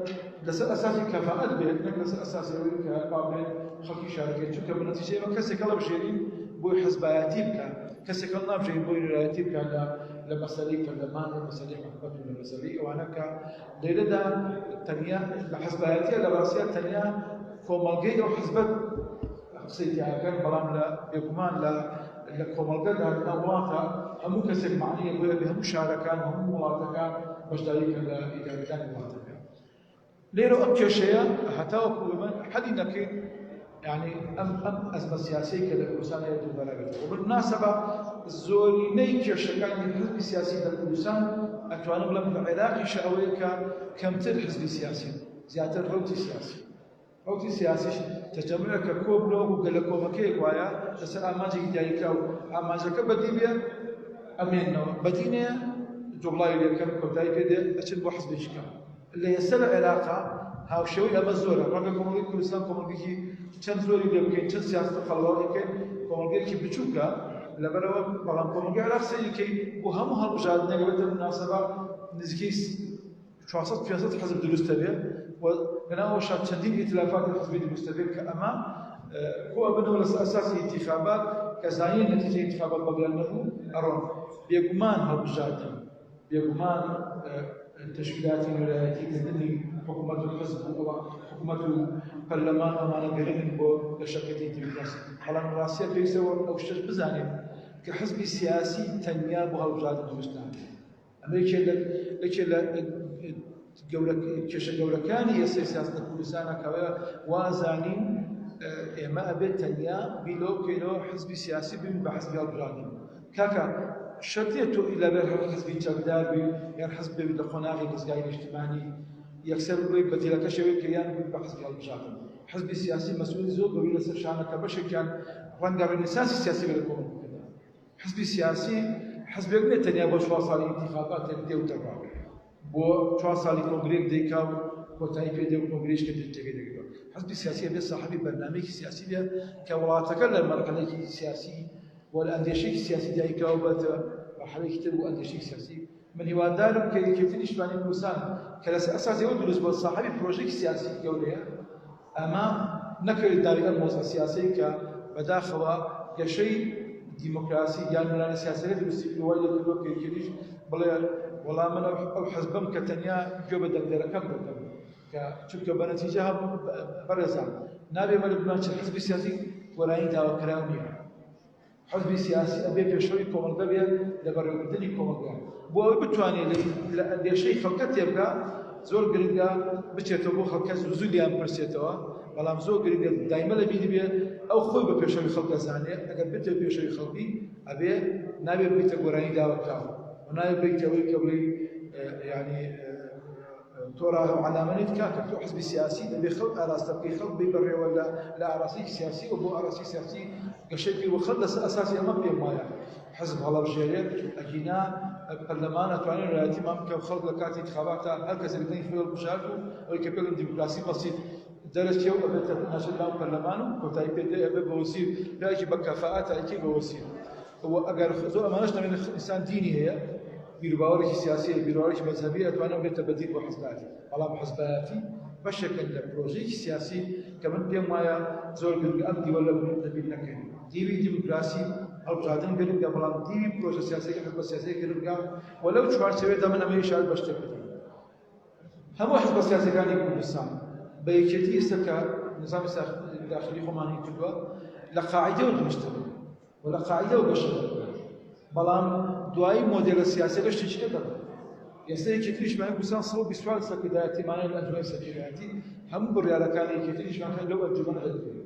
لەسەر ئەساسی کەفائەت بێت نەک لەسەر ئەساسی ئەوەی کە با بڵێن خەڵکی شارەکەی چونکە بە نەتیجە ئێمە کەسێک هەڵبژێرین بۆی حزبایەتی بکات کەسێک هەڵنابژێرین بۆی نوێنەرایەتی بکات لە لە مەسەلەی پەرلەمان و مەسەلەی حکومەت و لە مەسەلەی ئەوانە کە لێرەدا تەنیا لە حزبایەتیە لە ڕاستیا تەنیا کۆمەڵگەی ئەو حزبە قسەی تیاکەن بەڵام لە بێگومان لە لە کۆمەڵگەدا لە وڵاتە هەموو کەسێک معنیە بۆیە بێ هەموو شارەکان و هەموو وڵاتەکان بەشداری کەن لە ئیدارەدانی وڵاتەکە لێرە ئەم کێشەیە هەتاوەکو ئێمە حەلی نەکەین یعنی ئەم ئەم ئەزمە سیاسیەی کە لە کوردستان هەیە دووبارە بێتەوە بالمناسبە زۆرینەی کێشەکانی حزبی سیاسی لە کوردستان ئەتوانم بڵێم لە عێراقیش ئەوەیە کە کەمتر حزبی سیاسی زیاتر ڕەوتی سیاسی ڕەوتی سیاسیش تەجەموعێکە کۆبنەوە وەکو گەلە کۆمەکەیەک وایە لەسەر ئامانجێکی دیاریکراو ئامانجەکە بەدی بێ ئەمێنەوە بەدی نەیە جوڵاوی لێ بکەن کۆتایی پێ دێ ئەچن بۆ حزبێکی کە لە ئێستا لە عێراقا هاوشێوەی ئەمە زۆرە ڕەنگە کۆمەڵگەی کوردستان کۆمەڵگەیەکی چەند زۆری لێ بکەین چەند سیاسەت و قەڵەواڵی بکەین کۆمەڵگەیەکی بچووکە لەبەرەوە بەڵام کۆمەڵگەی عێراق سەیری کەی بۆ هەموو هەڵبژاردنێک بێتە مناسبە نزیکەی 400 500 حزب دروست دەبێ و لەناوەشا چەندین ئیتلافاتی حزبی دروست دەبێت کە ئەمە کۆ ئەبنەوە لەسەر ئەساسی ئینتیخابات کە زانیان نەتیجەی ئینتیخابات بەڵیان نەبوو ئەڕۆن بێگومان هەڵبژاردن بێگومان تەشکیلاتی نوێنەرایەتی کردنی حکوومەت و حزب و ئەوە حکوومەت و پەرلەمان ئەمانە گرنگن بۆ گەشەکردنی دیموکراسی بەڵام ڕاستیە پێویستە ئەو شتەش بزانین کە حزبی سیاسی تەنیا بۆ هەڵبژاردن دروست نابێت ئەمە یەکێ لە یەکێ لە گەورە کێشە گەورەکانی ئێستای سیاسەت لە کوردستانە کە وازانین ئێمە ئەبێت تەنیا بیر لەوە بکەینەوە حزبی سیاسی بین بە حزبی هەڵبژاردن کاکە شەرت نییە تۆ ئیلا بێت هەر حزبی چەکدار بی یان حزب بێت لە قۆناغی دەزگای نیشتمانی یەکسەر بڵێ بەدیلەکەش ئەوەیە کە یان بووی بە حزبی هەڵبژاردن حزبی سیاسی مەسئولی زۆر گەورەی لەسەر شانە کە بەشێکیان ڕەنگە ڕێنیسانسی سیاسی بێت لە کۆمەڵگەکەدا حزبی سیاسی حزبێک نییە تەنیا بۆ چوار ساڵی ئینتیخاباتێک دێ و دەڕوا بۆ چوار ساڵی کۆنگرەیەک دەیکا و کۆتایی پێ دێ و کۆنگرەیش کە جێگەی دەگرێتەوە حزبی سیاسی ئەبێ ساحەبی بەرنامەیەکی سیاسی بێ کە وڵاتەکە لە مەرحەلەیەکی سیاسی و لە ئەندێشەیەکی سیاسی دایکاوە بێتە مەرحەلەیەکی تر و ئەندێشەیەکی سیاسی من هیوادارم کە یەکێتی نیشتمانی کوردستان کە لەسەر ئەساسی ئەوە دروست بووە ساحەبی پرۆژەیەکی سیاسی گەورەیە ئەمە نەکەوێت داوی ئەم وەزعە سیاسەی کە بەداخەوە گەشەی دیموکراسی یان ململانێ سیاسەکە دروستی کردووە وای لێکردووە کە یەکێتیش بڵێ وەڵا من ئەو حزبەم کە تەنیا گوێ بە دەنگدەرەکەم دەدەم کە چونکە بە نەتیجە هەموو بەڕێزان نابێ مەلک بمان چ حزبی سیاسی گۆرانی داواکراو نییە حزبی سیاسی ئەبێ پێشڕەوی کۆمەڵگە بێ لە بەڕێوەبردنی کۆمەڵگە بۆ ئەوەی بتوانێت لە ئەندێشەی خەڵکە تێبگا زۆر گرنگە بچێتەوە بۆ خەڵکە زوو زوو لێیان بپرسێتەوە بەڵام زۆر گرنگە دایمە لە بیری بێ ئەو خۆی بە پێشەوی خەڵک دەزانێ ئەگەر بتەوێ پێشەوی خەڵکی ئەبێ. نابێ ببیتە گۆرانی داوەکراو و نابێ ببیتە ئەوەی کە بڵێی یعنی تۆ ڕاغب عەلامە نیت کاکە تۆ حزبی سیاسی دەبێ خەڵک ئاراستە بکەی خەڵک بی بەڕێوە لە لە ئاراستەیەکی سیاسی و بۆ ئاراستەی سیاسی گەشەی بکەی و خەڵک لەسەر ئەساسی ئەمە پێم وایە حزب هەڵەبژێرێت ئەگینا پەرلەمان ئەتوانێت نوێنەرایەتیمان بکە و خەڵک لە کاتی انتخاباتە هەر کەسێک دەنگی خۆی هەڵبژارد و ئەوەی کە پێڵێن دیموکراسی بەسیط دەرەچێ و ئەبێتە ناچێت ناو پەرلەمان و کۆتایی پێ دێ ئەبێ بە وەزیر پیاوێکی بە کەفائەتە ئەیکەی بە وەزیر و ئەگەر زۆر ئەمانەش نەبێت ئینسان دینی هەیە بیروباوەڕێکی سیاسی هەیە بیروباوەڕێکی مەزهەبی ئەتوانێت بێتە بەدیل بۆ حزبایەتی بەڵام حزبایەتی بەشێکن لە پرۆژەیەکی سیاسی کە من پێم وایە زۆر گرنگە ئەم دیوە لە لەبیر نەکەین دیوی دیموکراسی هەڵبژاردن گرنگە بەڵام دیوی پرۆژە سیاسیەکە حزبە سیاسیەکە گرنگە و لەو چوارچێوەیەدا من ئەمە ئیشارە بە شتێک بدەم هەموو حزبە سیاسیەکانی کوردستان بە یەکێتی ئێستا کە نظامی داخلی خۆمانی کردووە لە قاعدەوە دروستە و لە قاعدەوە گەشە دەکات بەڵام دوایی مۆدێلە سیاسیەکە شتێکی تر دەبێت ئێستا یەکێتی نیشتمانی کوردستان 124 سەرکردایەتیمانە لە ئەنجومەنی سەرکردایەتی هەموو بڕیارەکانی یەکێتی نیشتمانی لەو ئەنجومەنە دەدرێت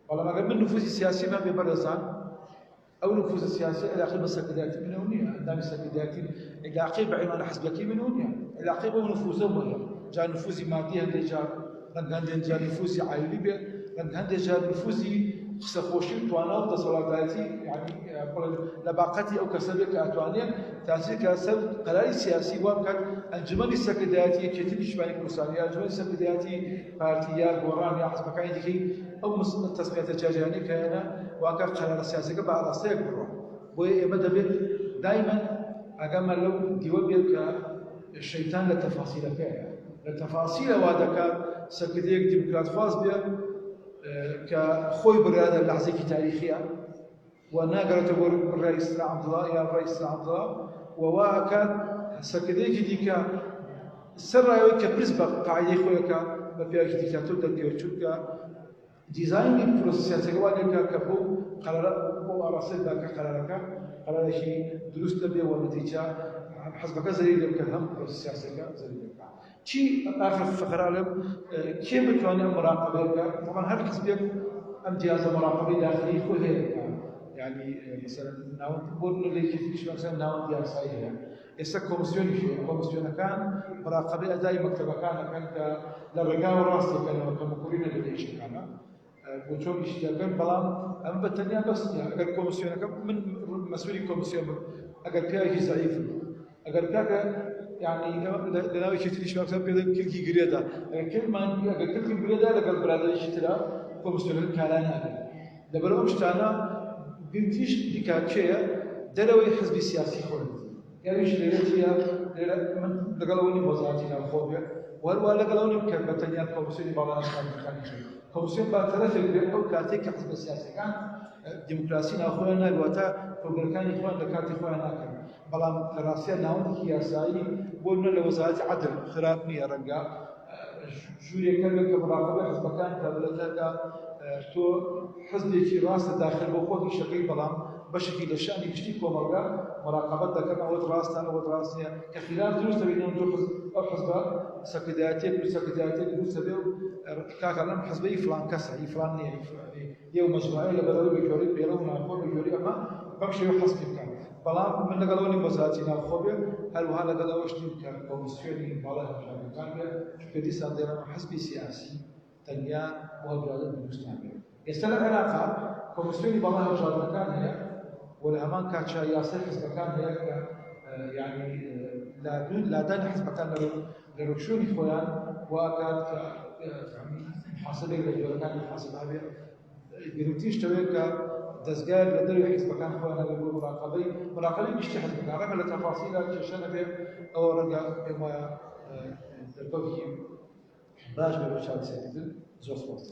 بەڵام ئەگەر من نفوزی سیاسیم هەبێ بەڕێزان ئەو نفوزە سیاسیە عیلاقەی بە سەرکردایەتی منەوە نییە، ئەندامی سەرکردایەتی عیلاقەی بە عینوانە حزبەکەی منەوە نییە، عیلاقەی بەو نفوزەوە هەیە. جا نفوزی مادی هەندێک جار ڕەنگە هەندێک جار نفوزی عایلی بێ، ڕەنگە هەندێک جار نفوزی قسەخۆشی و توانا و دەسەڵاتدارێتی یعنی بڵێن لەباقەتی ئەو کەسە بێ کە ئەتوانێ تاسیر کە سەر قەراری سیاسی وا بکات ئەنجومەنی سەرکردایەتی یەکێتی نیشتمانی کوردستان یا ئەنجومەنی سەرکردایەتی پارتی یا گۆڕان یا حزبەکانی دیکەی ئەو تەسمیاتە جیاجیانەی کە هەیە واکە قەرارە سیاسیەکە بە ئاراستەیەک بڕوا. بۆیە ئێمە دەبێت دایمەن ئاگامان لەو دیوە بێت کە شەیتان لە تەفاسیلەکەیە، لە تەفاسیلە وا دەکات سەرکردەیەک دیموکراتخواز بێ کە خۆی بڕیارە لەحزێکی تاریخیە و ناگەڕێتەوە بۆ بڕیاری سرا عەبدوڵا یا ڕای سرا عەبدوڵا و وا ئەکات سەرکردەیەکی دیکە سەر ڕایەوەی کە پرس بە قاعدەی خۆیەکە بە پیاوێکی دیکتاتۆر دەرکەوێت چونکە دیزاینی پرۆسە سیاسیەکە وا لێبکات کە بەو قەرارە بەو ئاڕاستەی بدا کە قەرارەکە قەرارێکی دروست نەبێ و نەتیجە هەم حزبەکە زەرەری لێ بکات هەم پرۆسە سیاسیەکە زەرەری لێ بکات. چی ئاخر فقرە ئەڵێم کێ بتوانێت ئەم مراقبەیە بکات؟ طبعا هەر حزبێک ئەم جیازە مراقبەی داخلی خۆی هەیە کە یعنی مثلا ناوەند بۆ نمونە لە یەکێتی نیشتمانی مثلا ناوەند یاسایی هەیە ئێستا کۆمسیۆنیش هەیە کۆمسیۆنەکان مراقبەی ئەدای مەکتەبەکان ئەکەن کە لە ڕێگاوە ڕاست دەکەنەوە کە مکوڕی نەبێت لە ئیشەکانە بۆ چۆن ئیشی دەکەن بەڵام ئەمە بە تەنیا بەس نییە ئەگەر کۆمسیۆنەکە من مەسئولی کۆمسیۆن بم ئەگەر پیاوێکی زەعیفم ئەگەر کاکە یعنی لە ناوی چێتریش مەکتەب پێ دەڵێن کلکی گرێدا ئەگەر کلمان ئەگەر کلکم گرێدا لەگەڵ برادەرێکی ترا کۆمسیۆنەکە کارا نابێت لەبەر ئەم شتانە گرنگتریش دیکە کێیە دەرەوەی حزبی سیاسی خۆیەتی ئەویش لێرە چییە لێرە من لەگەڵ ئەوە نیم وەزارەتی ناوخۆ بێ وەروە لەگەڵ ئەوە نیم کە بە تەنیا کۆمسیۆنی باڵای ئەشکانەکانیش بێ کۆمسیۆن با تەرەفێک بێ ئەو کاتێک کە حزبە سیاسیەکان دیموکراسی ناوخۆیان نابێ واتە کۆنگرەکانی خۆیان لە کاتی خۆیان ناکەن بەڵام لە ڕاستیا ناوەندێکی یاسایی بۆ نمونە لە وەزارەتی عەدل خراپ نییە ڕەنگە ژوورێک هەبێت کە مراقبەی حزبەکان کە بڵێتەکە تۆ حزبێکی ڕاستە داخل بۆ خۆت ئیشەکەی بەڵام بەشێکی لە شانی گشتی کۆمەڵگا مراقبەت دەکەن ئەوەت ڕاستە ئەوەت ڕاست نییە کە خلاف دروست دەبێت نێوان دوو حزب ئەو حزبە سەرکردایەتیەک و سەرکردایەتیەک دروست دەبێ و کاکە لەم حزبە ئی فلان کەسە ئی فلان نییە ئی فلان مەجموعەیە لەبەرئەوەی بە گوێرەی پەیڕەو ناوخۆ بە گوێرەی ئەمە بەم شێوە حەزمی بکات بەڵام من لەگەڵ ئەوە نیم وەزارەتی ناوخۆ بێ هەروەها لەگەڵ ئەوەش نیم کە کۆمیسیۆنی باڵای هەڵبژاردنەکان بێ چونکە دیسان دەڵێم حزبی سیاسی تەنیا بۆ هەڵبژاردن دروست نابێت ئێستا لە عێراقا کۆمیسیۆنی باڵای هەڵبژاردنەکان هەیە و لە هەمان کاتشا یاسای حزبەکان هەیە کە یعنی لادانی حزبەکان لە ڕووشوێنی خۆیان واکات کە محاسبەیەک لە جۆرەکانی محاسبە هەبێ گرنگترین شت ئەوەیە کە دەزگایەک لە دەرەوەی حزبەکان خۆیان هەبێت بۆ مراقەبەی مراقەبەی گشتی حزبەکان ڕەنگە لە تەفاسیلا کێشە نەبێ ئەوە ڕەنگە پێم وایە دەرکەوتێکی باش بێ بۆ چارەسەرکردن زۆر سپاس.